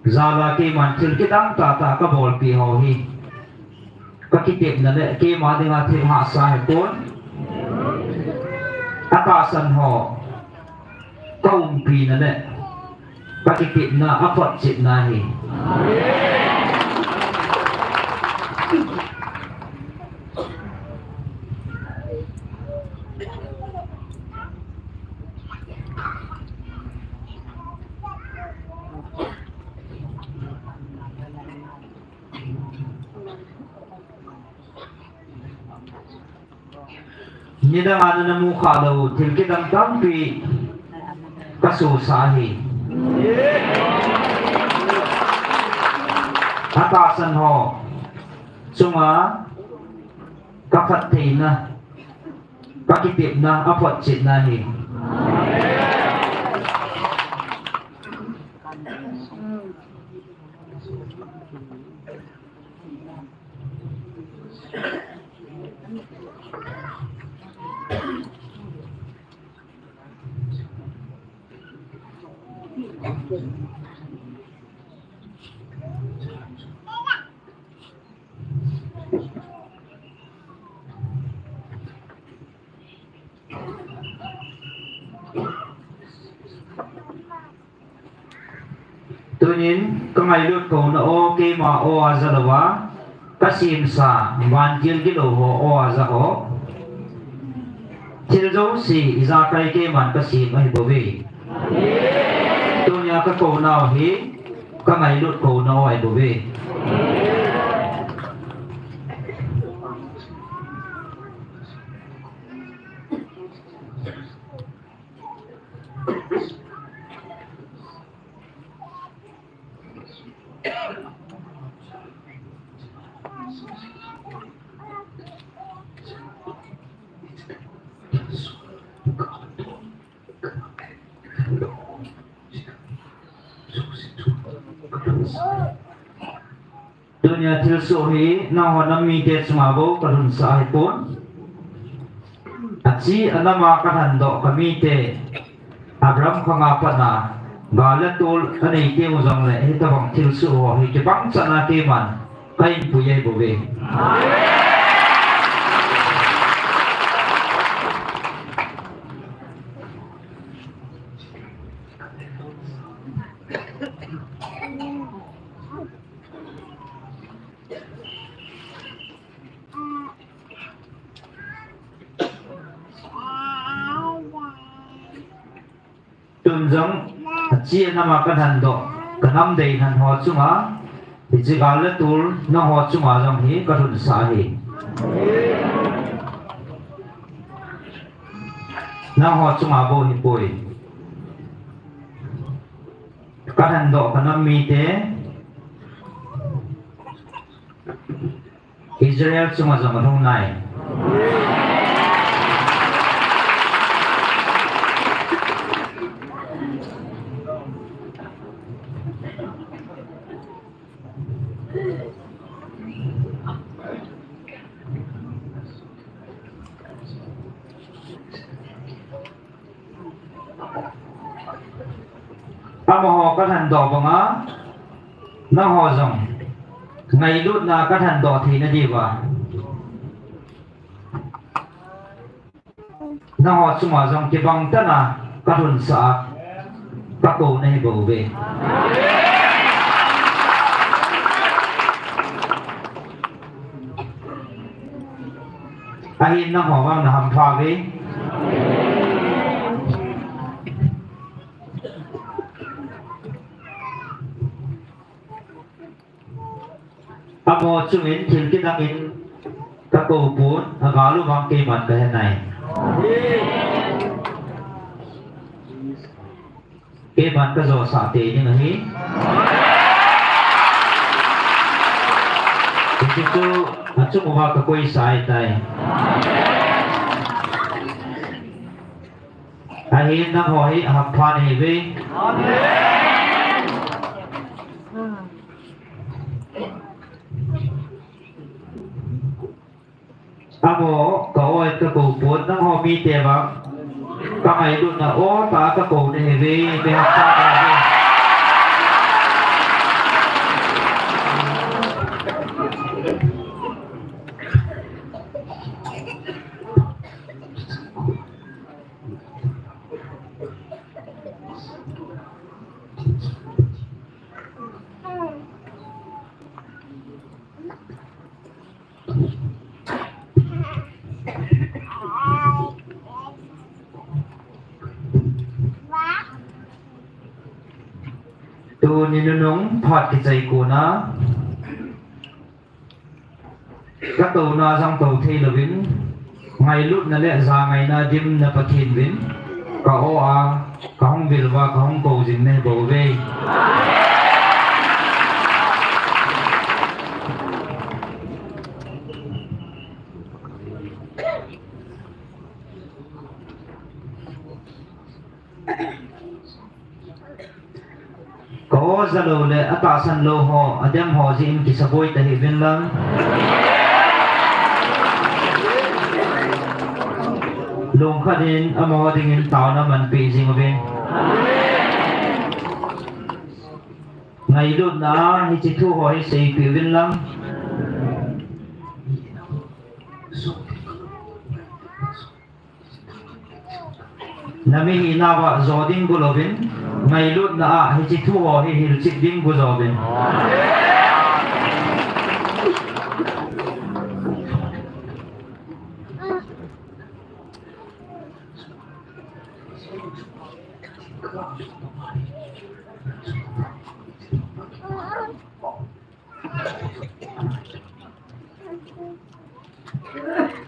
jal a keiman thil kidang tahtah kabolpeh ho hi, kakitepna le keima dinga thil hahsa ahipon, atahsan ho kaumpina le kakitepna aphotchetna ahi. Nidang a nana mukhah lou thil kidang tampi kasosah ahi. Atahsan ho chunga kaphattheina, kakitepna aphotchetna ahi. Tunin kangailut kouna o, keima o a jalouva kasemsa vantil gilou ho o a jah o, thil jouse ijakai keiman kasem ahibouve. Tunia kakounau hi kangailut kouna o ahibouve. Tunia thilsoh hi nangho nam mite chunga bou kalhunsah ahipon. Achi anama kalhandoh kamite Abraham khanga patna gal le tol anei teu jongle hitobang thilsoh ho hi kibang chan a keiman kahin pui ahibouve. Tun jong, achi anama kalhendoh, kanam dei lhen ho chunga, hiche gal le tul, nangho chunga jong hi kalhunsah ahi. Nangho chunga bou hipoi. Kalhendoh kanam mite, Israel chunga jong alhung nai. Amaho kalhendoh banga, nangho jong ngailutna kalhendoh theina diuva, nangho chunga jong kibang tah a kalhunsah a, kakou nahi bouve. Ahin nangho vang nahampha uve. Amaho chungin thil kidangin kakou pon, agal u vang keiman kahe nai. Keiman kajosah tei ding ahi. Hiche chu achung uva kakoisah ahitai. Ahin nangho hi ahampha nahiuve. Amaho ka-oi kakou pon, nangho mite vang kangailutna o tah a kakou nahiuve, meihampha nahiuve. Tuni nunung phat kichai kona, katouna jong tou thei louvin, ngailutna le jangaina dimna Pathen uvin ka-o a, kahung vil uva, kahung kou jing nahi bouve. Ka-o jalou le atahsan lou ho, adem ho jeh in kisaboi tahih uvin lang, lungkhat in amaho dingin taona manpeh jing uvin. Ngailutna a hiche thu ho hi seipeh uvin lang. Nami hinauva jo ding go louvin, ngailutna a hiche thu ho hi hilchet ding go jouvin.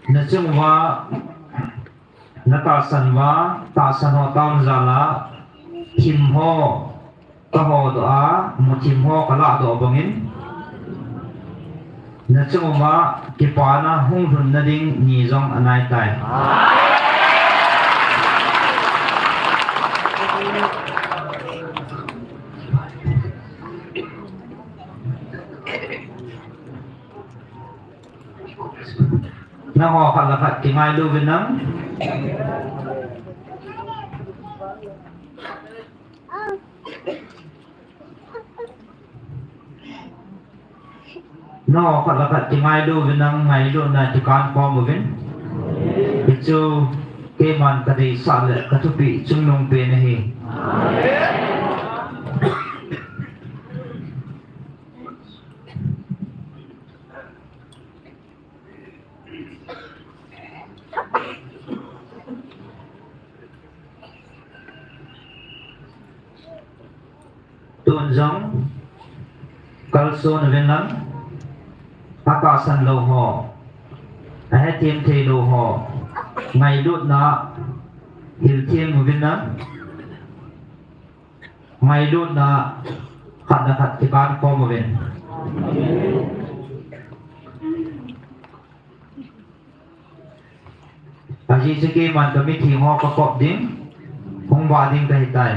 Nachung uva, natahsan uva, tahsan ho taona jal a, thim ho kahodoh a, muthim ho kalahdoh bangin, nachung uva kipana hung lhunna ding ni jong anaitai. Nangho khat le khat kingailu uvin lang. Nangho khat le khat kingailu uvin lang, ngailutna kikan khom uvin. Hichu keiman kadeisah le kathupeh chungnung pen ahi. Jong kalson uvin lang, atahsan lou ho, ahethem thei lou ho, ngailutna hilthem uvin lang, ngailutna khat le khat kikan khom uvin. Ajeh chu keiman ka mitheng ho ka kop ding, hung vah ding kahi tai.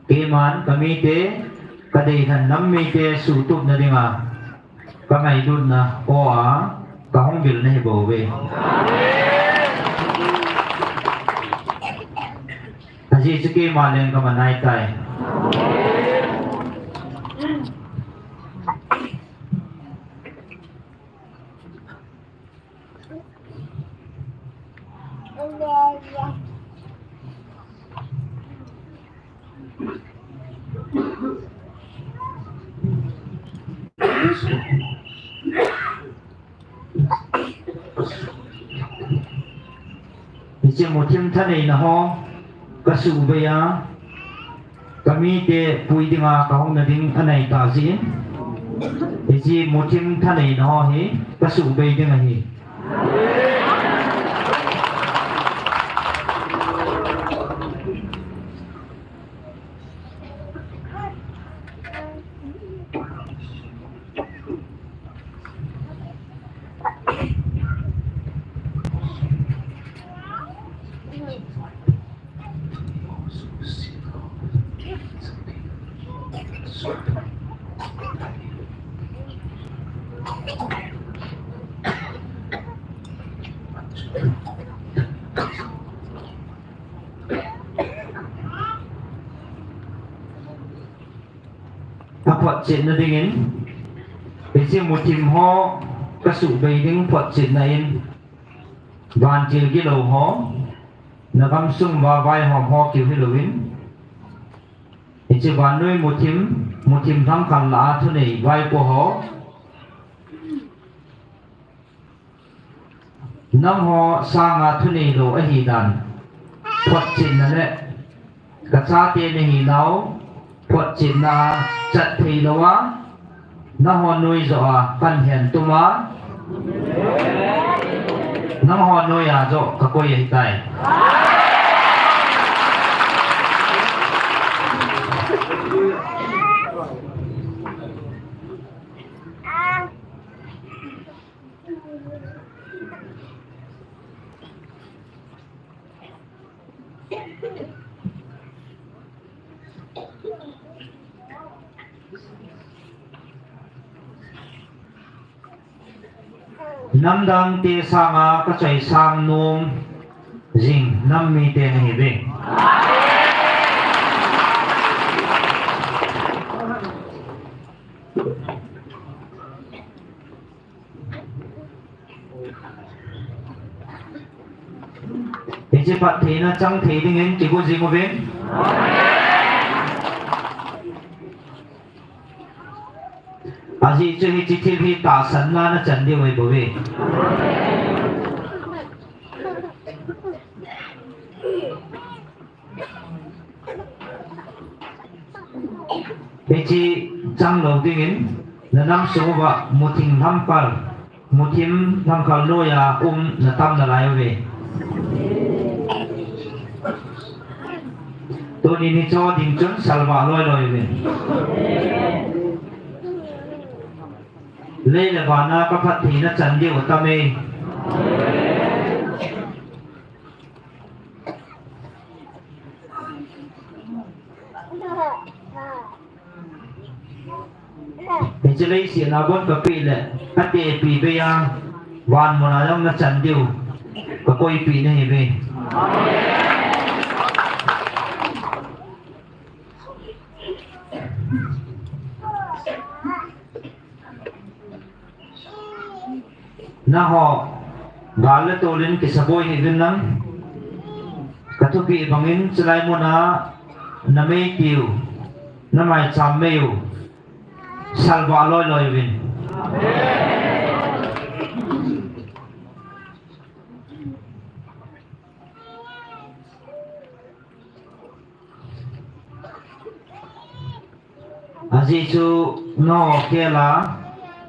Keiman ka mite, ka deilhen nam mite suhtupna dinga ka ngailutna aw a ka hung vilna hi bou ve. Ajeh chu keiman leng ka man nai tai. Hiche muthim thaneina ho ka suhbei a, ka mite pui dinga ka hung na ding anai ta jeh in, hiche muthim thaneina ho hi ka suhbei ding ahi. Aphotchetna dingin, hiche muthim ho ka suhbei ding photchetna in, vantil gilou ho, na gamsung uva vaihom ho keu hilouvin, hiche vannoi muthim, muthim lhangkhal lah a thunei vaipo ho, nangho sanga thuneilou ahi dan photchetna le, ka chate nahinau photchetna chat theilou a, nangho noi joh a kahin tum a, nangho noi a joh ka koi ahitai. Namdangte sanga ka chaisang nom jing nam mite nahiuve. Hiche phattheina chang thei dingin kigo jing uvin. Ajeh chu hiche thil hi tahsanna na chan diu ahi bouve. Hiche changlou dingin, na nam sung uva muthim lhamkal, muthim lhamkal noiya um na tam nalai uve. Tuni nicho ding chun salvah loiloi uvin. Lei le vana ka phattheina chan diu atam e. Hiche leiset a bon kapeh le, atepi beiya, van muna jong na chan diu, ka koipeh nahiuve. Nangho gal le tol in kisaboi hih uvin lang, ka thupeh bangin chulai muna na meipiu, na maicham meiyu, salvah loiloi uvin. Ajeh chu nangho khel a,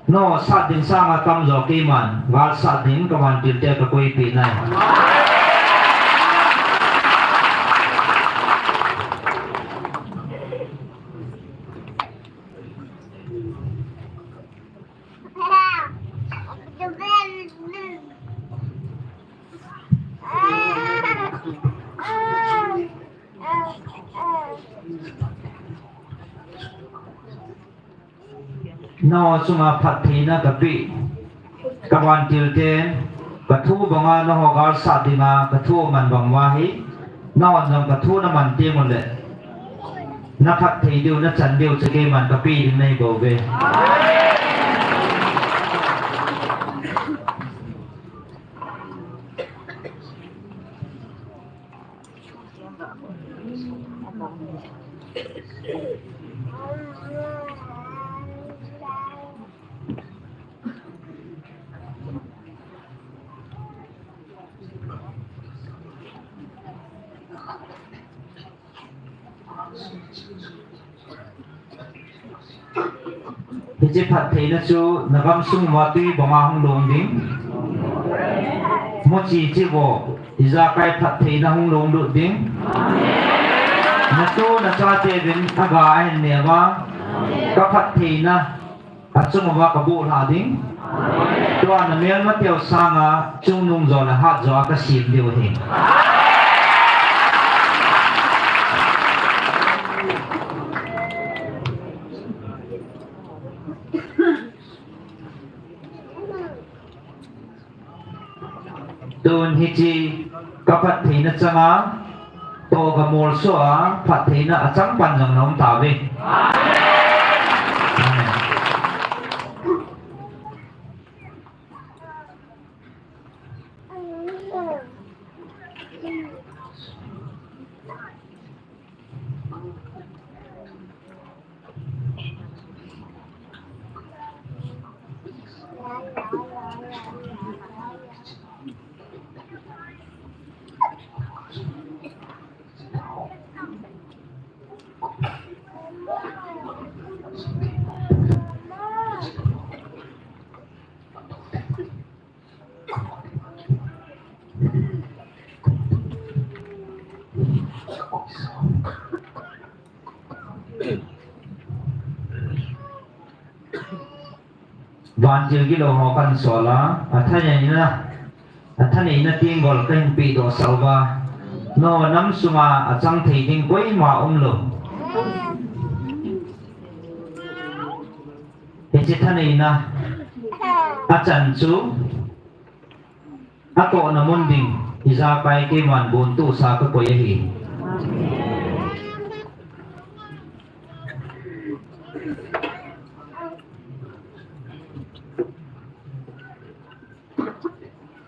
nangho sat ding sanga tamjo keiman, gal sat ding kavantil te kakoipeh nai. Nangho chunga phattheina kapeh, kavantil te, kathu banga nangho gal sat dinga kathu man bang uva hi, nangho jong kathu naman teng uleh, naphatthei diu, nachan diu chu keiman kapeh ding nahi bouve. Hiche phattheina chu nagamsung uva tui banga hung long ding. Muchi chivo, ijakai phattheina hung longlut ding. Natu nachateuvin aga ahin neh uva, kaphattheina achung uva kaboh lha ding. Tua namelmateu sanga chungnung jo le hatjo a kasem diu ahi. Tun hiche kaphattheina changa, toh gamolso a phattheina achang pan jong naum tauve. Amen. Vantil gilou ho kahin sol a, athaneina, athaneina tenggol kahin pehdoh sah uva, nangho nam sunga achang thei ding koima umlou. Hiche thaneina achan chu atohna mun ding, ijakai keiman gontohsa kakoi ahi.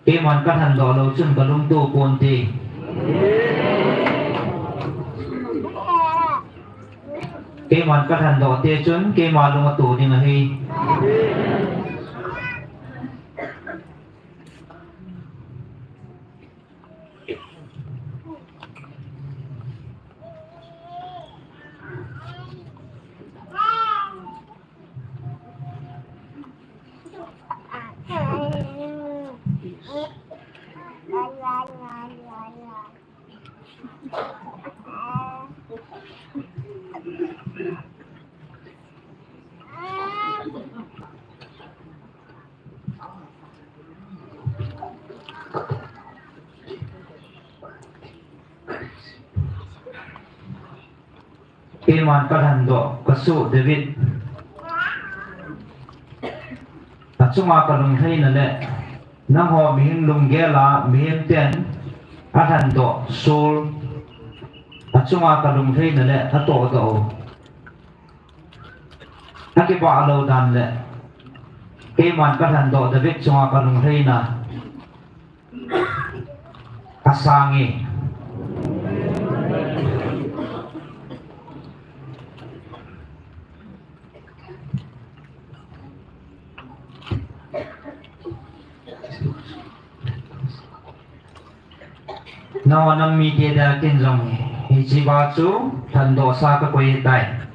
Keiman kathandoh lou chun kalungto ponte. Keiman kathandoh te chun keima lung ato ding ahi. Keiman kalhandoh kasoh David, achunga kalunglhaina le nangho mihem lunggel a mihem ten alhandoh Saul, achunga kalunglhaina le atohdoh u akibah lou dan le keiman kalhandoh David chunga kalunglhaina asang e. Nangho nam mite dia kin jong hiche va chu lhandohsa kakoi tai.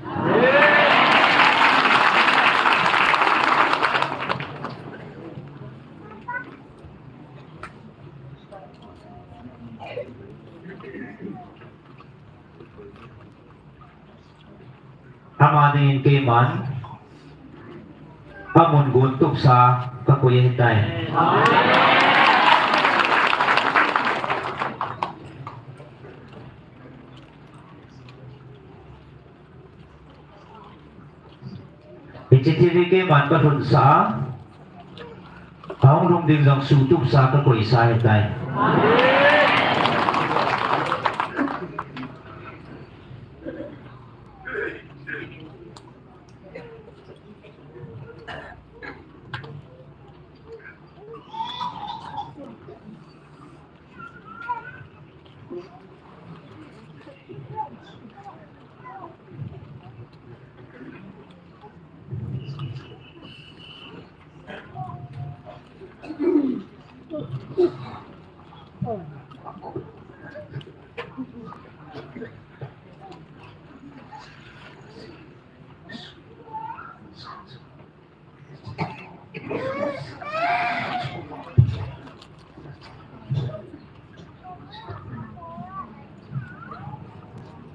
Amen. Amun gon tupsa kakoi ahitai. Hiche thil hi keiman kalhunsah a, ahung lhung ding jong suh tupsa kakoisa ahitai.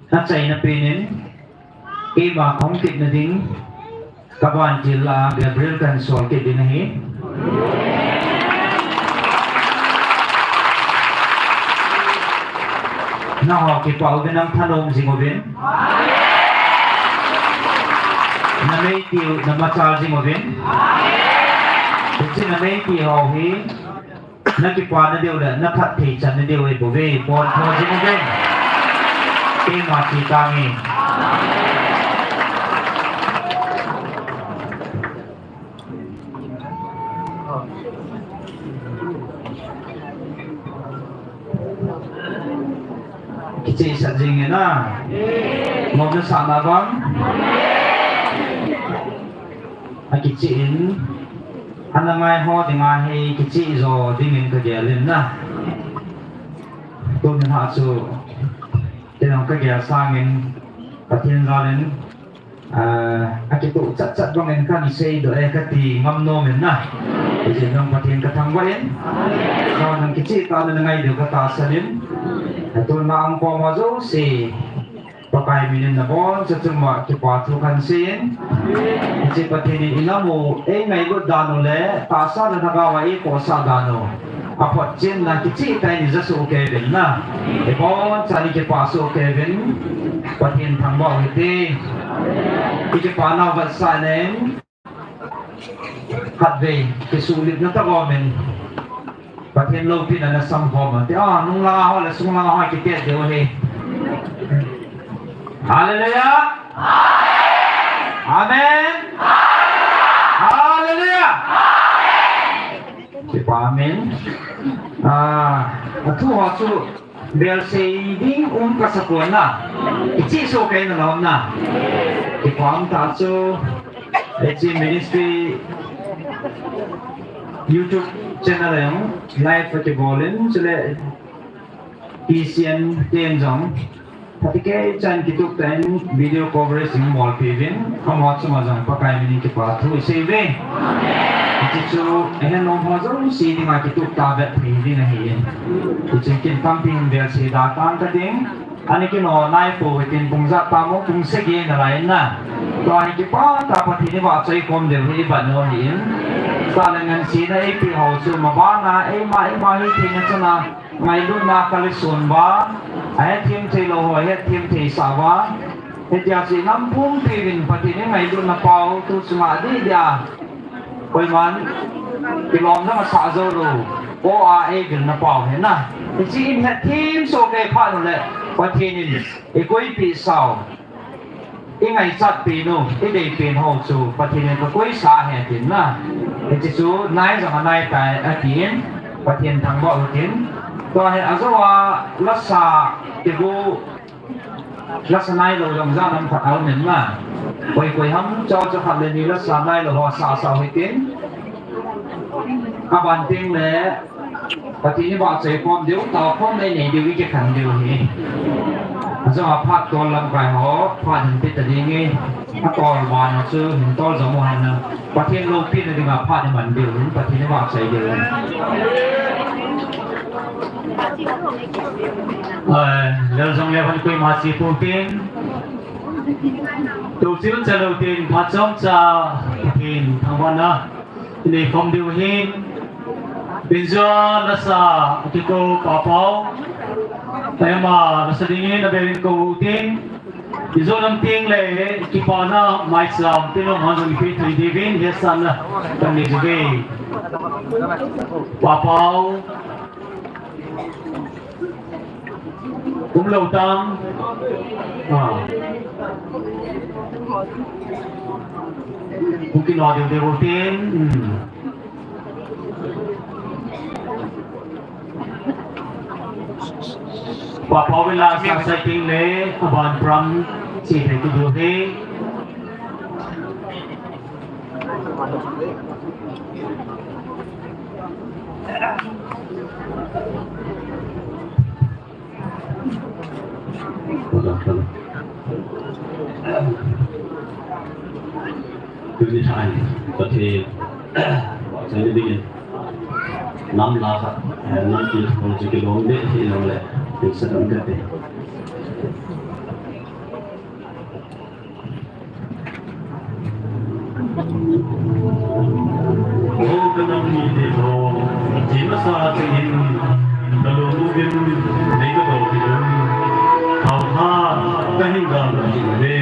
Achaina penin, keima kahung kitna ding, kavantil a Gabriel kahin sol kit ding ahi. Nangho kipah uvin, nang thanom jing uvin. Namei tiu, namachal jing uvin. Hiche namei tiu ho hi, nakipana diu le, naphatthei channa diu ahi bouve, pontho jing uvin. Keima che tange. Kichehsah jing in a. Ngomna sahna bang. Akicheh in. Ana ngai ho dinga hi kicheh jo dingin kagel in a. Tuni a chu. Kei jong kagel sangin. Pathen jal in. Ah, akitoh chat chat bangin kahin seidoh e kati ngam nom in a. Hijeh in jong Pathen kathangvah in. Nang kicheh tah a nangai diu katahsan in. Tuna ahung kom ho jouse. Pakai min in nabonchauva kipathu kahin sei in. Hiche Pathen in inam u, eingailut dan u le, tahsa le lhagao a eikosah dan u. Aphotchenna kicheh tah in ija soh kei uvin a. Ibonchauvin kipah soh kei uvin. Pathen thangvah u hite. Ikipah nau vetsahnan. Khatvei, kisuhlupna tobang in. Pathen loupina nasamkhom a. Tia, nunglang a ho le sunglang a ho kitet diu ahi. Hallelujah. Amen. Hallelujah. Kipah, amen. Ah, athu ho chu belsei ding um kasa pon a. Ichi so kei na lom na. Kipah um tah chu. H C Ministry YouTube channel a jong live akibol in, chule T C N ten jong. Phatecha in kitup tah in video coverage in bolpeh uvin, amaho chunga jong Pakai min in kipathu isei uve. Hiche chu ahet nom ho jouse dinga kitup tah vet thei ding ahin. Hichun kin tampi hin belsei da tang kate. Ani kino nai pou hitin pung jat tam u pung sagi nalai in na. Tua hi kipah tah a Pathen ivahchoi khom diu hi iban u ahin. Sa le ngansi na eipeh ho chu mabana eima eima hi thina chana. Ngailutna kal isun uva, ahethem thei lou ho, ahethem thei sah uva. Hitia chu inam pumpi uvin Pathen in ngailutna pao tu chunga dih dia. Koiman, kilom dang asah jou lou. O a eivilna pao hi na. Hiche in hetthem soh kei phat u le, Pathen in ikoipeh sau. Ingaichat pen u, idei pen ho chu Pathen in kakoisa ahi atin na. Hiche chu nai jong anai tai atin, Pathen thangvah u hitin. Tua hi ajou a lasa kibu, lasa nailou jong jan ham khat aum in na. Koi koi ham cho cho khat le ni lasa nailou ho sah sah u hitin. Aban teng le Pathen ivahchoi khom diu, tao khom le nei diu, ikikhen diu hi. Ajou a phat tol lamkai ho, phat hin pe ta ding e. Atol vang chu hin tol jom u hen na. Pathen loupina dinga phat iman diu hin, Pathen ivahchoi diu hin. Ai, lel jong le van koima chi pum pin. Tuchil chalou tin phat chomcha Pathen thangvahna inei khom diu ahin. Injo nasa kiko Papau. Taima nasa dingin abel in kou tin. Injo nam ting le kipana maicham tin um han jong ipi thei diuvin hetsahna kanei diuve. Papau. Umlou tam. Ah. Hung kino diu diu tin. Hmm. Papau vela sa setting le aban pram si thei diu he. Tuni thai, Pathen, vahchoi dingin, nam la khat, eh, nam ki thong chu kilom deh hi lom le, tin sa dam ka te. O ka nam mite ho, thim asa chingin, ka lung uvin, nei ka do uvin, thao ha, ka hin gam ka hin ve.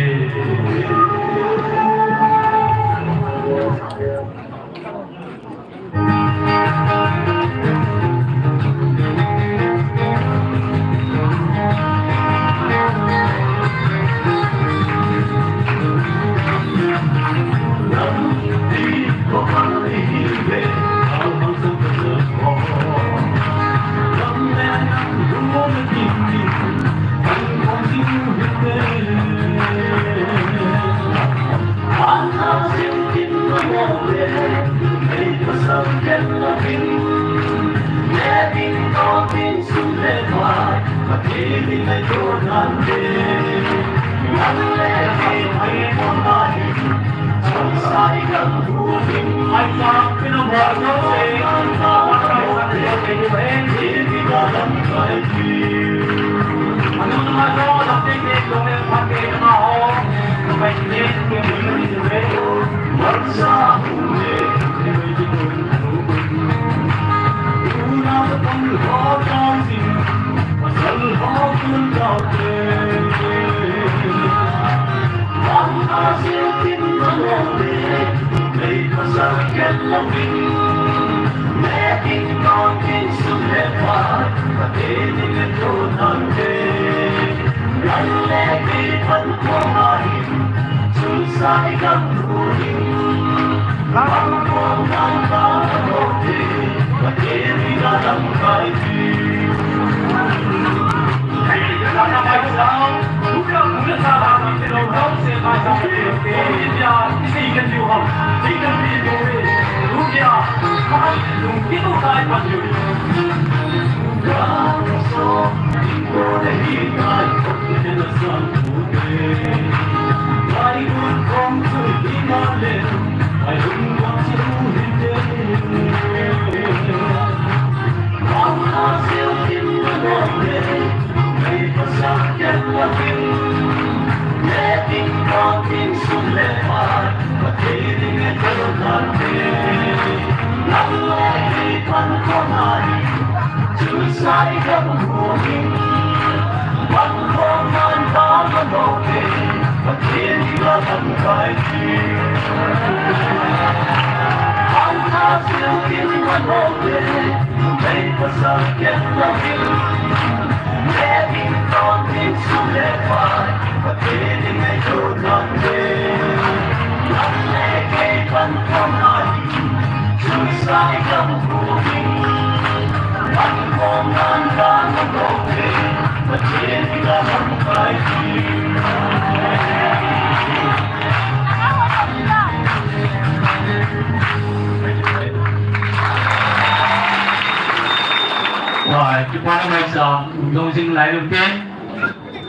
Hai, kipana maicham, lung jing lai lung tin.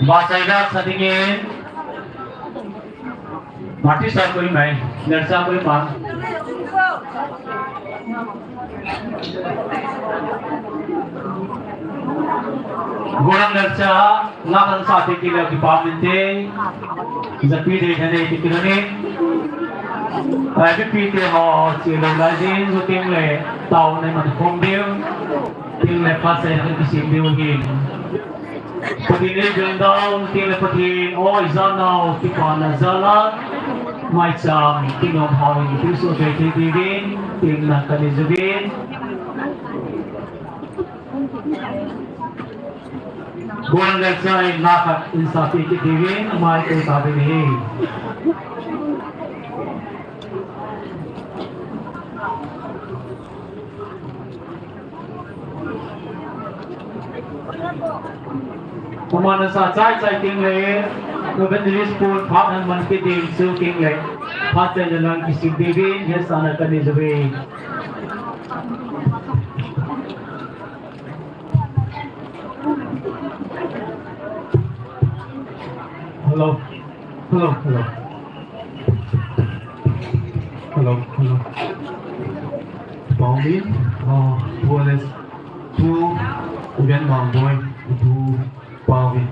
Ba sai da sa dingin. Mati sa koi mai, ner sa koi ma. Gorang Lalcha, na khan sa te kile kipah inte. Japi dei thanei te kilhon in. Ai, mipi te ho che lou lai jin, chu teng le taona man khom diu. Teng le phat seina kisem diu ahi. Pathen in eidel down, teng le Pathen, o, ijanau, kipana jal a, maicham, kinom hon, thilsoh thei thei diuvin, teng le kanei uvin. Gorang Lalcha in na khat in sa pe kit diuvin, mai koi tauvin ahi. Aman ana sa chai chai teng le, Evangelist Paul phat ana man kit ding chu teng le, phat seina lang kisem diuvin, hetsahna kanei uve. Hello. Hello, hello. Hello, hello. Pauvin, uh, Pu Alex, Pu Ugen Mangboi, Pu Pauvin,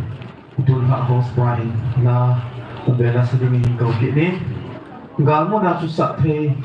Pu Tulha House Pai, la, Bela Sadimi, Kau Kini. Galmuna chu sah thei.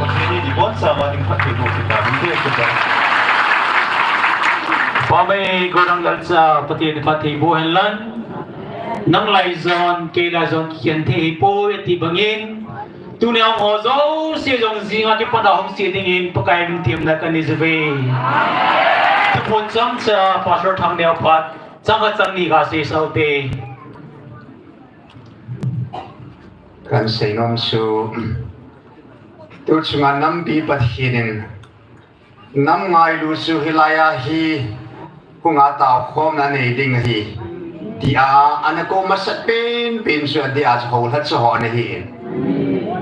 Pathen in ibonchauva ding phatthei boh peh tahen. Pamei Gorang Lalcha, Pathen in phatthei boh hen lang. Nang lai jon, kei lai jon, kikhen thei hipoi ati bangin. Tuni a hung ho jouse jong jing a kipat a hung che dingin Pakai min themna kanei uve. Thuphon chomcha Pastor Thangneo phat chang khat chang ni kasei sah ute. Kahin seinom chu, tu chunga nampi Pathen in nam ngailu chu hilai a hi hung a taokhomna nei ding ahi, tia ana kou masat penpen chu adeh a chu houlhacha ho ana hi in.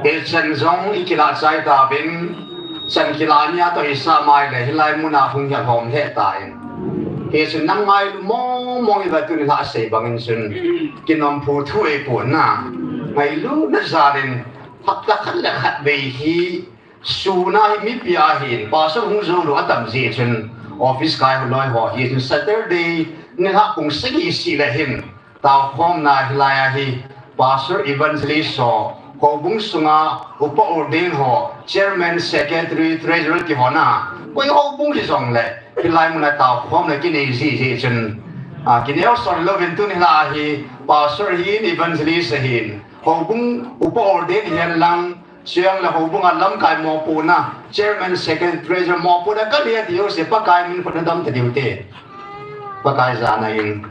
Hichan jong ikilah chai tauvin, chan kilah nia toh hisah mai le hilai muna hung hel hom lheh tan. Hichun nam ngailu mong mong iva tuni lhah sei bangin chun kinom phu thu eipon na, ngailutna jal in hapta khat le khat vei hi Sun a hi mipi ahin, pastor hung jou lou atam jeh chun, office kai ho loi ho hi chun Saturday nilhah pung sagi seh le hin, taokhomna hilai a hi, pastor evangelist ho, houbung sunga upa ordain ho, chairman, secretary, treasurer ti ho na, koi houbung hijongle, hilai muna taokhomna kinei ji jeh chun, a, kineo son louvin tuni lha a hi, pastor ahin, evangelist ahin, houbung upa ordain hihen lang, Chujongle houbung a lamkai mopohna, chairman, secretary, treasurer mopohna kanei ati jouse, Pakai min khut nadam ta diu te. Pakai jana in.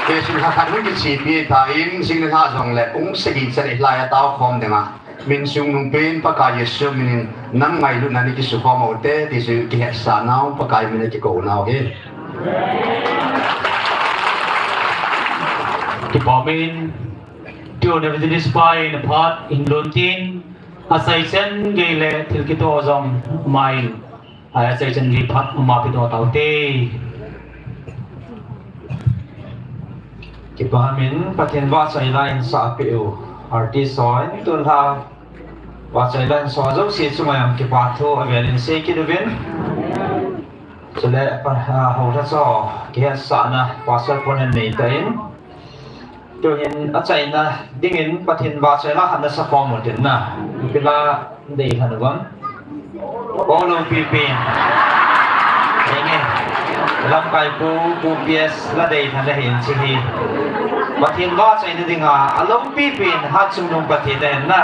Jesu kha khat hung kichepi ta in, jing le lha jong le, ung sagi chan i lai a tao khom ding a. Min chungnung pen Pakai Jesu min in, nam ngailutna nei kisukhom u te, ti chu kihetsah nau, Pakai min a kikou nau hi. Kipa min, tuni Methodist pa in phat hin lhun tin, a sai chen gei le thil kitoh jong mai. Ai, a sai chen gei phat ma pi doh tau te. Kipa min Pathen vahchoi la in sa pe u. Artist hon tun lha vahchoi la in sa jouse chunga jong kipa thu avel in sei kit uvin. Chule pa, a, hou lha cho kihetsahna Pastor pon in nei ta in. Tuhin a chaina dingin Pathen vahchoi la khat na sa khom u tin na. Ipi la dei lhan u vang. O loupi pen. Enge. Lamkai pu, Pu P S la dei lhan ahi in chi hi. Pathen vahchoina dinga, a loupi pen, hat chungnung Pathen ahin na.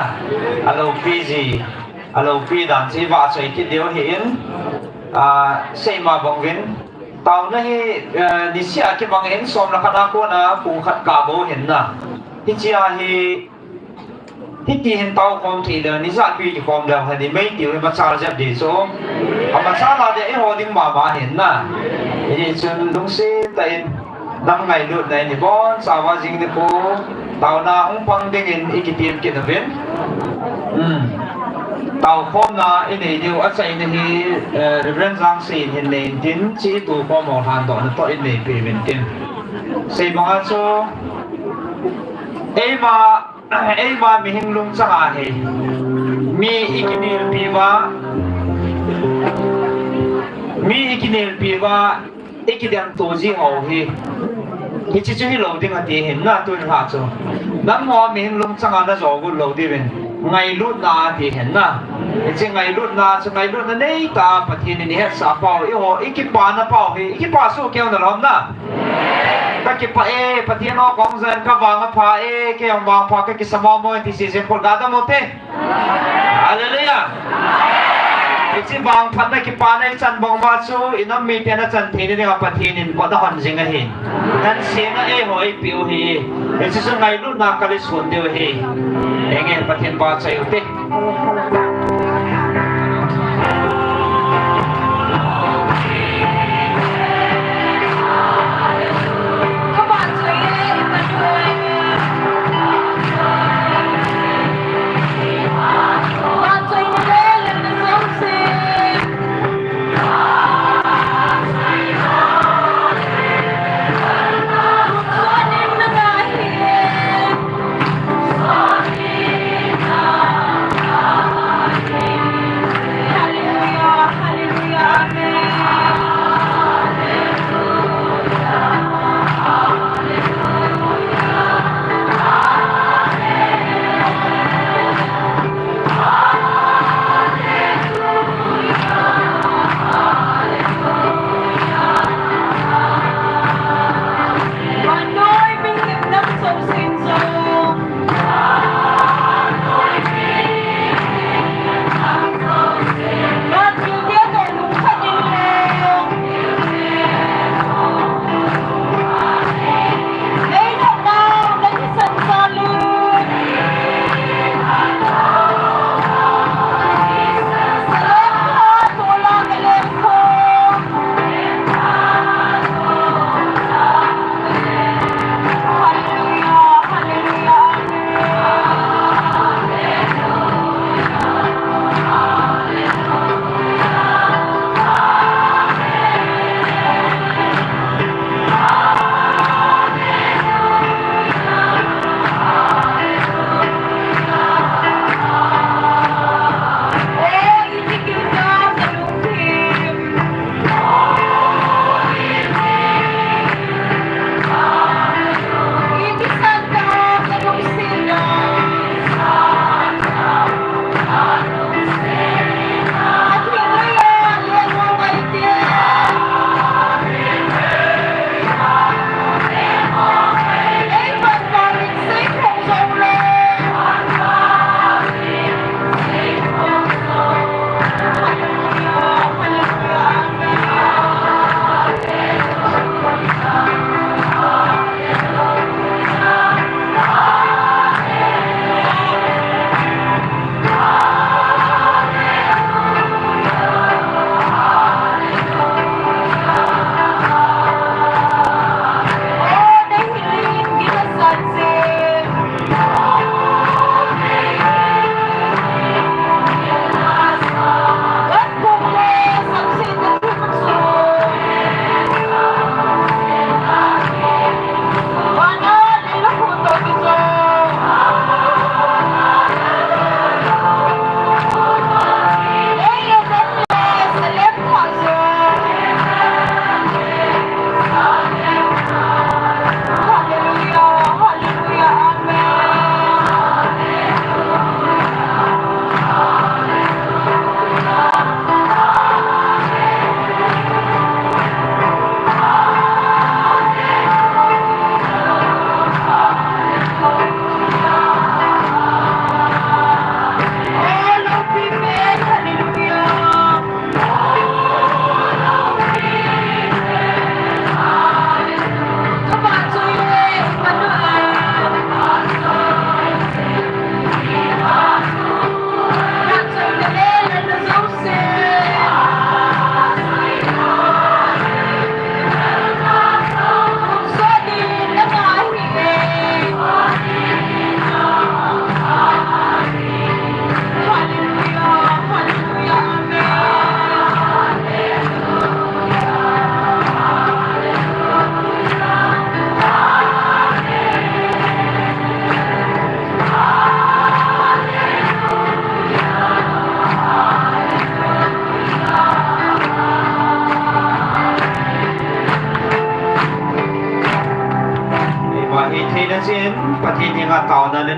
A loupi ji, a loupi dan chi vahchoi kit diu ahi in. A, sei ma bang uvin. Taona hi, eh, nisih a kimang in som le khat a kona pung khat kah bou hin na. Hichea hi, hiti hin tao khom thei le, ni jat pi kikhom le, hani mei tiu hi machal jep di chu. A machal a de eiho ding mama hin na. Hijeh chun lungset tah in, nam ngailutna in ibon chauva jing nikho, taona hung pang dingin i kitem kit uvin. Hmm. Tao khomna i nei diu a chaina hi, eh, Reverend Jangsi in hin nei in tin, chi tu khom ho lhan dohna toh in nei pe uvin tin. Sei banga chu, eima, eima mihing lungchang a hi, mi i kinelpi uva, mi i kinelpi uva, i kidem to ji ho hi. Hichi chu hilou ding ati hin na tun lha chu. Nangho mihing lungchang a na jo got lou diuvin. Ngailutna ati hin na. Hichi ngailutna chu ngailutna nei tah a Pathen in i hetsah pau, eiho, i kipana pau hi. I kipa soh keu na lom na. Ka kipah e, Pathen o kong jan ka vang apha e, kei jong vangpha ka kisa momo e ti sese phot ga dam u te. Hallelujah. Hichi vangphatna kipana i chan bang uva chu, i nam mite na chan theina dinga Pathen in kot ahon jing ahi. Nan sena eiho eipe u hi. Hichi chu ngailutna kal i sun diu ahi. Enge Pathen vahchoi u te.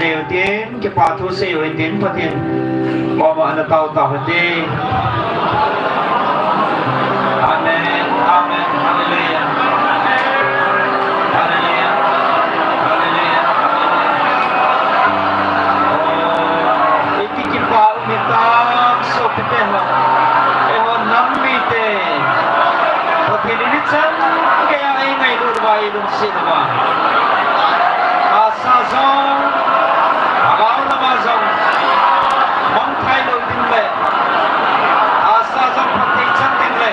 Tin, kipa thu sei u hitin, Pathen koma ana tao tao hite. Amen. Amen. Hallelujah. Hallelujah. Hallelujah. Hallelujah. Oh, iti kipa um hitam, sopite ho. Eiho nam mite. Pathen in ichan geiya eingailut uva, eilungset uva. Asa jong, lhagao lama jong, mangthai lou ding le, asa jong phatthei chan ding le,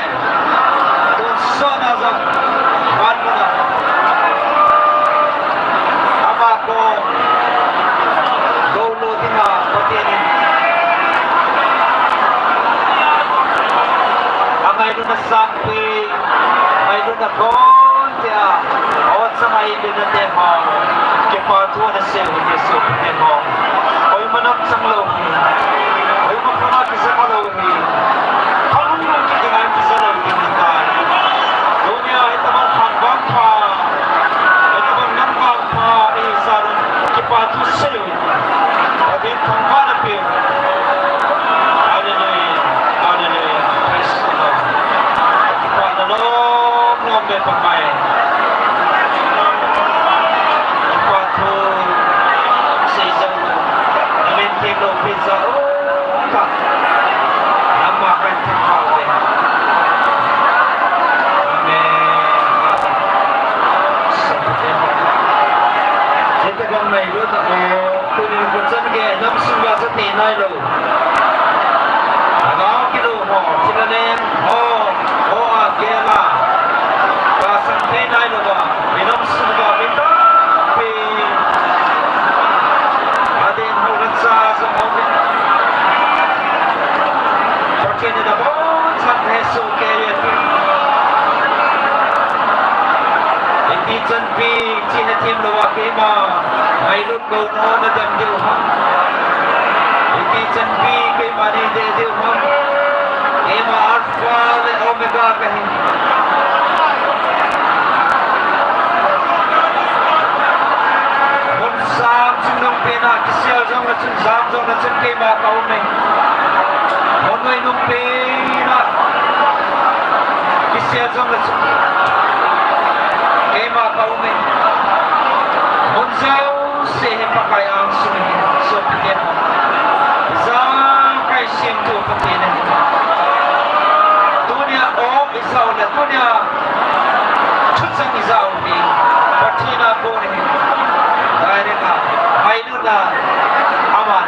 tonsot a jong, vanmun a, ama kom, gou lou dinga, Pathen in, angailutna sangpi, ngailutna kon tia, o chang a eilutna te ho, kipa thu ana sei u hite, sopite ho. Koima nam chang lou hi, koima panga kisa kha lou hi, khanglum kiti ngai kisa lou hi tai. Tunia hitobang khang vangpha, hitobang nam vangpha, eisa ding kipa thu sei u. Pathen thangvahna peh. Hallelujah. Hallelujah. Praise the Lord. Kipana lom lom be Pakai. Kipa thu sei jong. Amen. Theng lou pi jong. Oh, ka. Nangma kathangvah uve. Amen. Hitabang ngailutna o. Tunin kut chan gei, nam sung uva chate nailou. Lhagao kilou ho, thilha leng ho, ho a gel a. Tahsan thei nailouva, mi nam sung uva mi tampi. Adeh in houna cha jong aumin. Pathen in aboncha'n hesoh kei uve. Iti chan pi, chi hethem louva keima ngailut Kouna ho nadem diu ham? Iti chan pi keima neidei diu ham? Keima Alpha le Omega kahi. Mun sam chungnung pena kisel jongle chun, jam jongle chun keima kaum e. Mun ngaihnung pena kisel jongle chun keima kaum e. Mun jouse hi Pakai angsunga hi, sopite ho. Ijakai semthu Pathen ahi. Tunia o ijah u le, tunia thuchang ijah u hi Pathen a kon ahi. Direct a, ngailutna, aman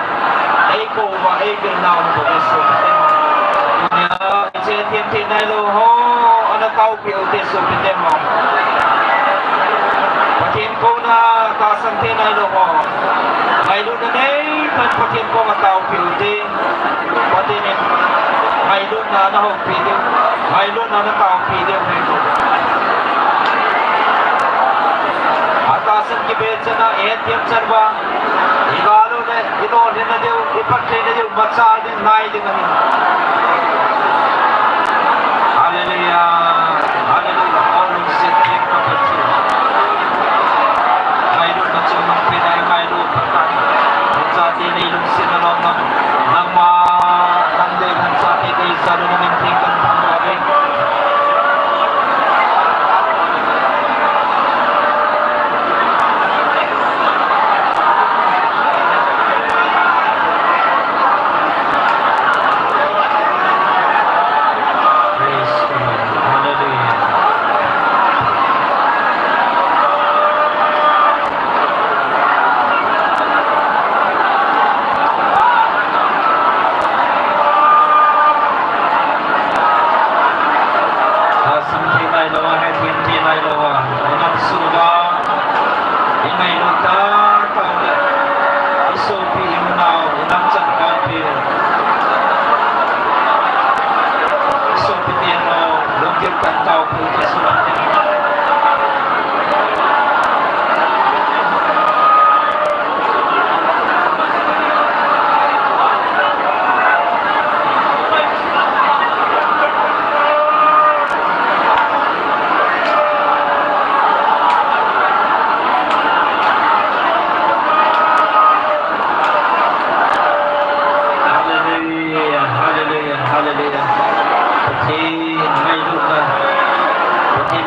eikou uva, eikou nau uva, sopite ho. Tunia Hiche themthei nailou ho, ana taopeh u hite sopite ho. Pathen koma tahsan thei nailou ho, ngailutna neitah in Pathen koma taopeh u hite. Pathen in ngailutna ana houpi diu, ngailutna ana taopeh diu ahi. Atahsan kibe chan a, ehethem chan uva, igal u le, ilolhinna diu, iphattheina diu, machal ding, nai ding ahi. Hallelujah. Hallelujah. O lungset theng ka Pathen. Ngailutna chungnung pena ngailu Pakai. Nachate neilungsetna lom lom. Nangma, nang dei, nachate dei, jal u namin theng kathangvah uve.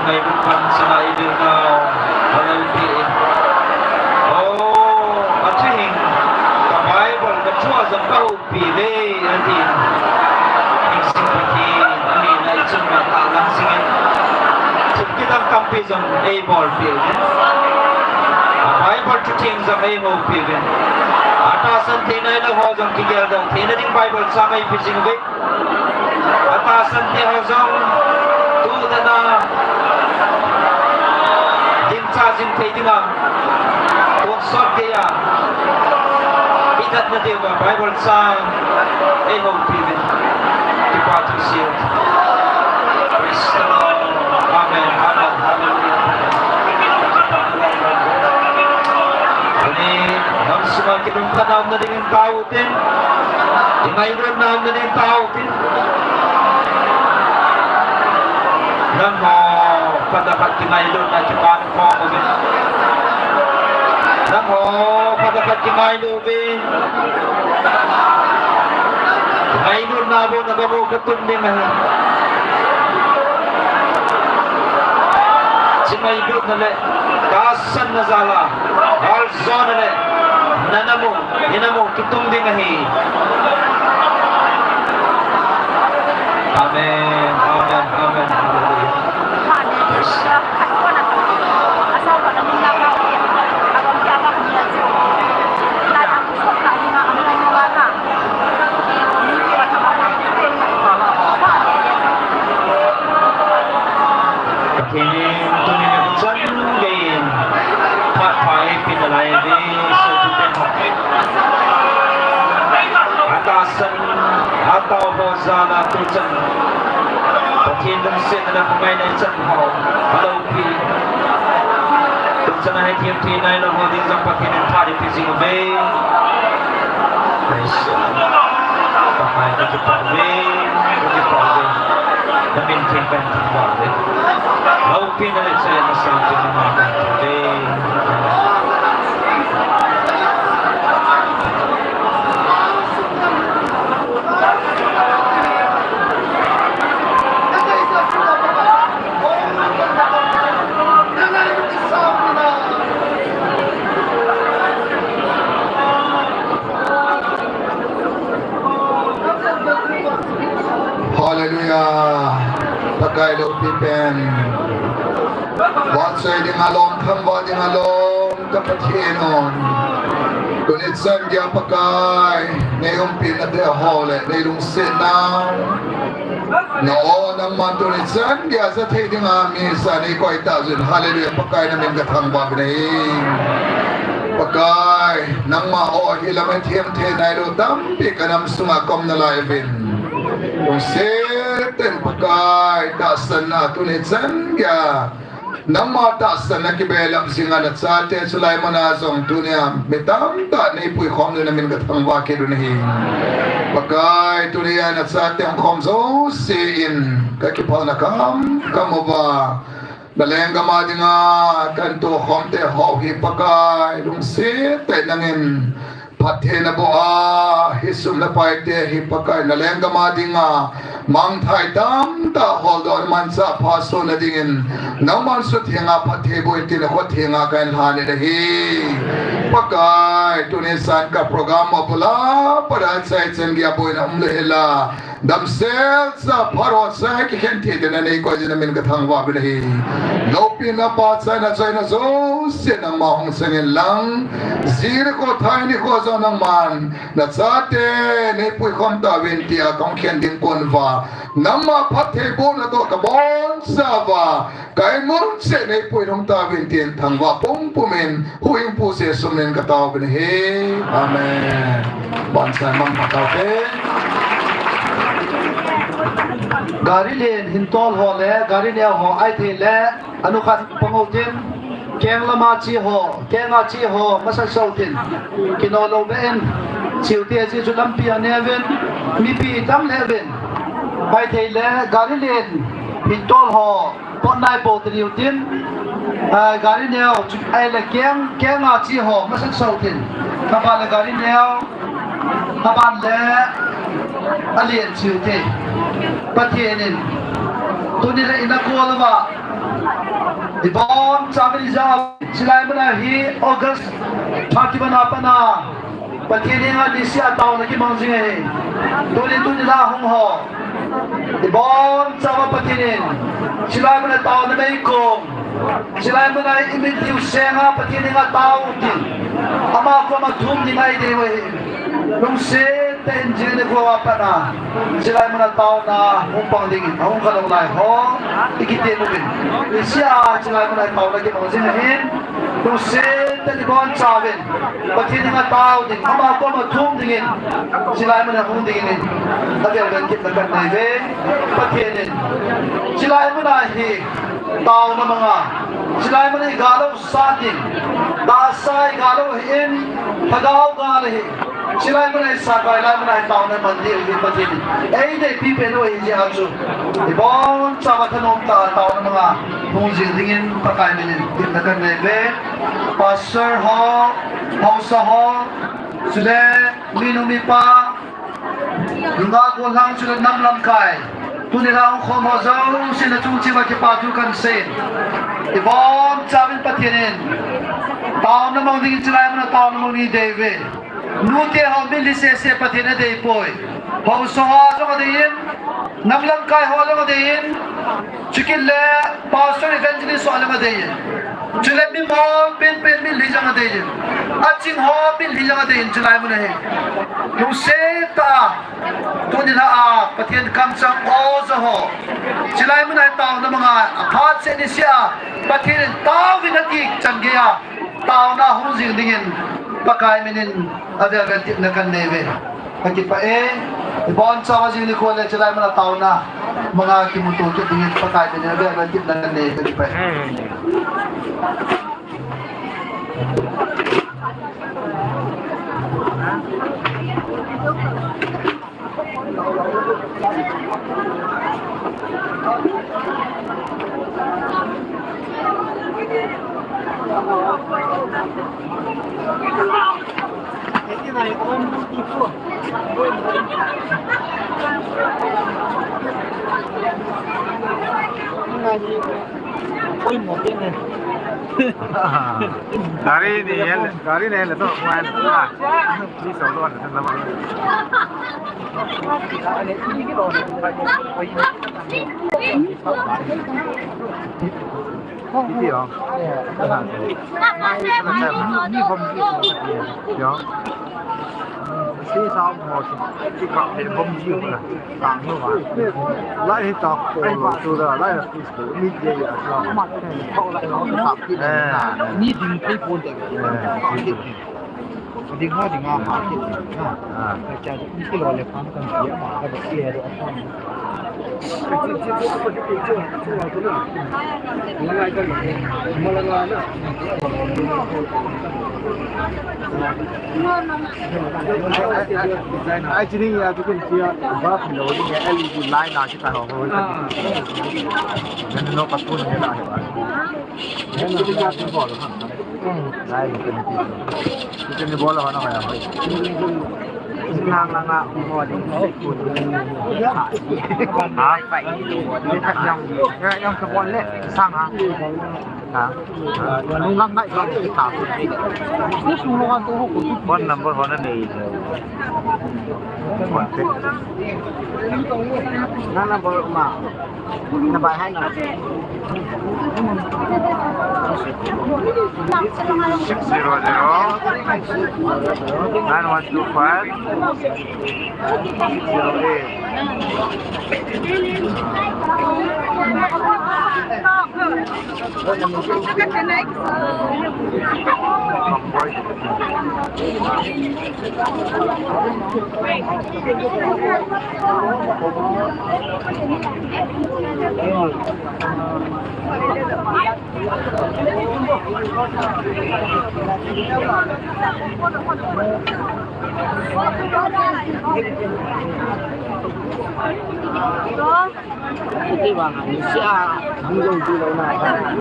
Bible pan chana i bil nau, a lo ti in. Oh, a thu hing, ka Bible, ka thu a jong ka houpi ve, a ti. Hing sing Pathen, a ni na i chun ma ta lang sing in. Thil kidang tampi jong ei bolpi ve. A Bible thu theng jong ei houpi ve. A tahsan thei nai lou ho jong kigel doh theina ding Bible chang ei pe jing ve. A tahsan te ho jong, tu tana, ding cha jing thei dinga, tu sot geiya, i datna diuva Bible chang, ei houpi uvin, kipa thu seiyu. Praise the Lord. Amen. Amen. Hallelujah. Tuni, nam sunga kilungkhat na umna dingin tao tin. Kingailutna umna dingin tao tin. Nangho khat le khat kingailutna kipan khom uvin. Nangho khat le khat kingailu uvin. Ngailutna bou na gamu katum ding ahi. Chi ngailutna le tahsanna jal a, galjona le, nana mu, ina mu kitum ding ahi. Amen, amen, amen. Hallelujah. Pathen in tuni nikho chan geiyin phat pha eipeh nalai uve, sopite ho. Atahsan, atao ho jal a tuchan Pathen lungsetna le phungaina ichan ho, aloupi. Tuchan a hethem thei nailou ho ding jong Pathen in phat eipeh jing uve. Praise the Lord. Pakai kakipah uve, kakipah uve. Namin theng kahin thangvah uve. Loupina le chahna sangpen namin kahin thangvah uve. Hallelujah. Pakai loupi pen. Vahchoi dinga lom, thangvah dinga lom, ka Pathen u. Tuni chan geiya Pakai, nei umpina te ho le, nei lungsetna. Na o nangman tuni chan geiya ja thei dinga mi sa nei koi tah jeh in. Hallelujah, Pakai namin kathangvah uvin ahi. Pakai, nangma o hi lam a hethem thei nailou tampi kanam sunga kaum nalai uvin. Lungset tah in Pakai, tahsanna tuni chan geiya. Nangma tahsanna kibelap jinga nachate chulai muna jong tunia mi tamtah neipuikhom uvin namin kathangvah kit uvin ahi. Pakai, tunia nachate hung khom jouse in kakiphalna kam kam uva. Na lenggam a dinga kahin tokhom te ho hi Pakai, lungset tah in nangin phatthei naboh a, hi sum le pai te hi Pakai na lenggam a dinga mangthai tamtah holdoh manchah pha sohna dingin, nangman sutheng'a phatthei boh in tin nakho theng'a kahin lhan in ahi. Pakai, tuni san ka program a bula, pada chai chan geiya boina umlou hela. Damsel sa, pharosa, kikhen thei dinga neikoi jeh in namin kathangvah uvin ahi. Loupina, pachatna, chaina jouse nangma hung chang in lang. Jing nikho, thai nikho jong nangman nachate neipuikhom tauvin tia kahung khen ding kon uva, nangma phatthei bohna toh kabonchauva, ka imut cheh neipui lhung tauvin tin thangvah pumpum in huhhingpu Jesu minin katao uvin ahi. Amen. Bonsai mangpha taute. Gari len hintol ho le gari neo ho ahithei le, anukhat pang utin, keng lama che ho, keng'a che ho masat sah utin, kino lou beh in che ute, ajeh chu lampi aneo uvin, mipi tam lheh uvin, ahithei le gari len hintol ho pot nai pou teni utin, ah, gari neo chu ahile keng, keng'a che ho masat sah utin, aban le gari neo, aban le alen che ute. Pathen in tuni le ina kol uva Ibonchauvin ijat, chulai muna hi August tha kiban a pat a Pathen henga niseh a taona kimang jing ahi. Tuni, tuni la hung ho, ibonchauva Pathen in chulai muna taona mei kong, chulai muna imit diu senga Pathen henga tao ding, ama koma thum ding eidei u ahi. Lungset tah in jing nikho a pat a chulai muna taona hung pang dingin, ahung khalou lai ho ikitem uvin. Niseh a chulai muna taona kimang jing ahin, lungset tah in ibonchauvin Pathen henga tao ding, ama koma thum dingin chulai muna hung dingin avel vel kit na kanei uve. Pathen in chulai muna hi taona manga, chulai muna hi galou sa ding, tahsa hi galou ahin, lhagao gal ahi. Chulai muna hi sakai lai muna hi taona man ding ahi, Pathen in eideipi pen u ahi jeh a chu, ibonchauva thanom tah a taona manga hung jing dingin Pakai min in temna kanei uve. Pastor ho, haosa ho, chule minu mipa, nungah gollhang chule nam lamkai, tuni la hung khom ho jouse nachung cheh uva kipa thu kahin sei. Ibonchauvin Pathen in taona mang dingin chulai muna taona mang dingin eidei uve. Nute ho mitlhi sese Pathen in adei poi. Haosa ho jong adei in, nam lamkai ho jong adei in, chukit le pastor evangelist ho jong adei in, chule mi mol penpen mitlhi jong adei in, aching ho mitlhi jong adei in chulai muna hi. Lungset tah a tuni la a Pathen kamchang aw jo ho, chulai muna hi taona manga aphat seh niseh a Pathen in taovin ati chan geiya taona hung jing dingin Pakai min in avel vel temna kanei uve. Kakipah e. Ibonchauva jing nikho le chulai muna taona manga kimuto kit dingin Pakai min in avel vel temna kanei uve. Kakipah e. Gari ni hel, gari ni hel to, kuan. Ni so lo na na. Iti oh. Ni bom ji. Yo. Si sa mo si. Si ka ni bom ji la. Sang ho ma. Lai hi ta ko lo tu la, lai la peaceful, media ya, la, ma, ko la, ko la, ko la, eh, ni ding thei pon te, eh, ding ha, ding ha, ha, ha, cha, ni ki lo le, pam kan, ya, ma, ka, ya, ro, pam. Ai, ai, ai, ai, chini ya, tu kan kia, ba, lo, ni, L E D line na, Kan no ka tun ni la hi ba. Lai ni kan ti. Ni kan ni bola hana kaya. Nang lang a mo ding. Ha? Yang, yang ka bol le sang ha. Ha? Nung lang nai ba ta. Ni sung lo ka tu ko. Phone number hona nei. Phone pe. Na number ma. Six zero zero nine one two five six zero eight.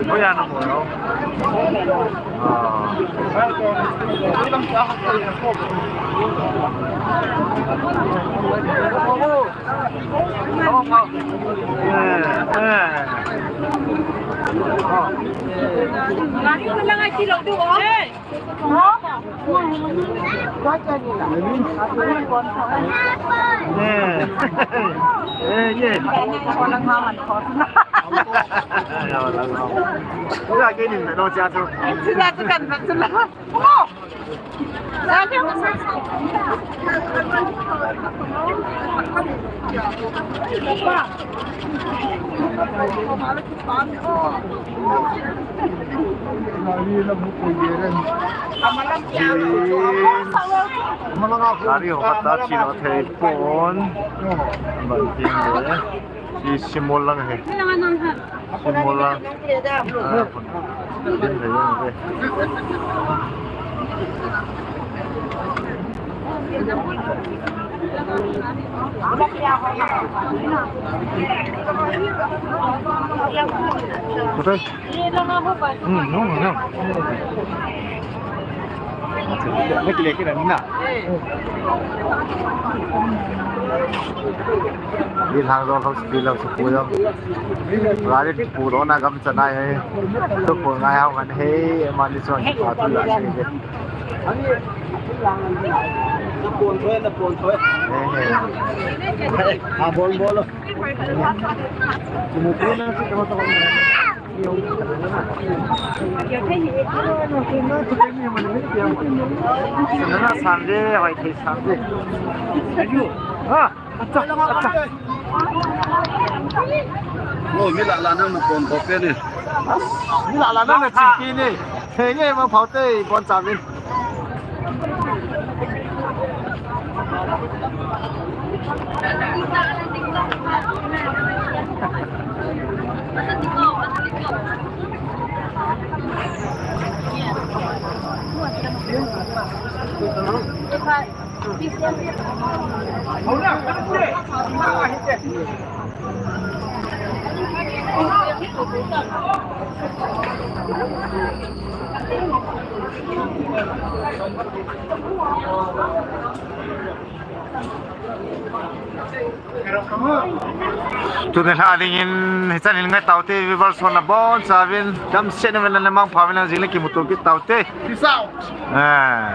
Oi, ano mo, no? Ah. Eh, eh. Oh. Hey. Eh, eh, yeah. Gari ho khat ta china thei pon. Ban tin le. Si simol lang he. Simol lang. Ah, din le, din le. Kut ai. Hmm, no, no. Ni lang dong house bill lang supu dong. Gari pu dong na gam chanai hai. Tu pu ngai hao ngan hai, mani son pa tu la si. Na pon thoi, na pon thoi. Hai, hai. Ha, bol, bol. Sana sande, hoi thei sande. Ha, acha, acha. Oh, mi la la nang na pon thoi pe ni. Mi la la nang na chingki ni. Henge, ma phau te, pon cha min. Tuni lha dingin hichan hin ngai taute, viewers ho nabonchauvin damsel in mangpha uvin, jingle kimuto kit taute. Peace out. Eh.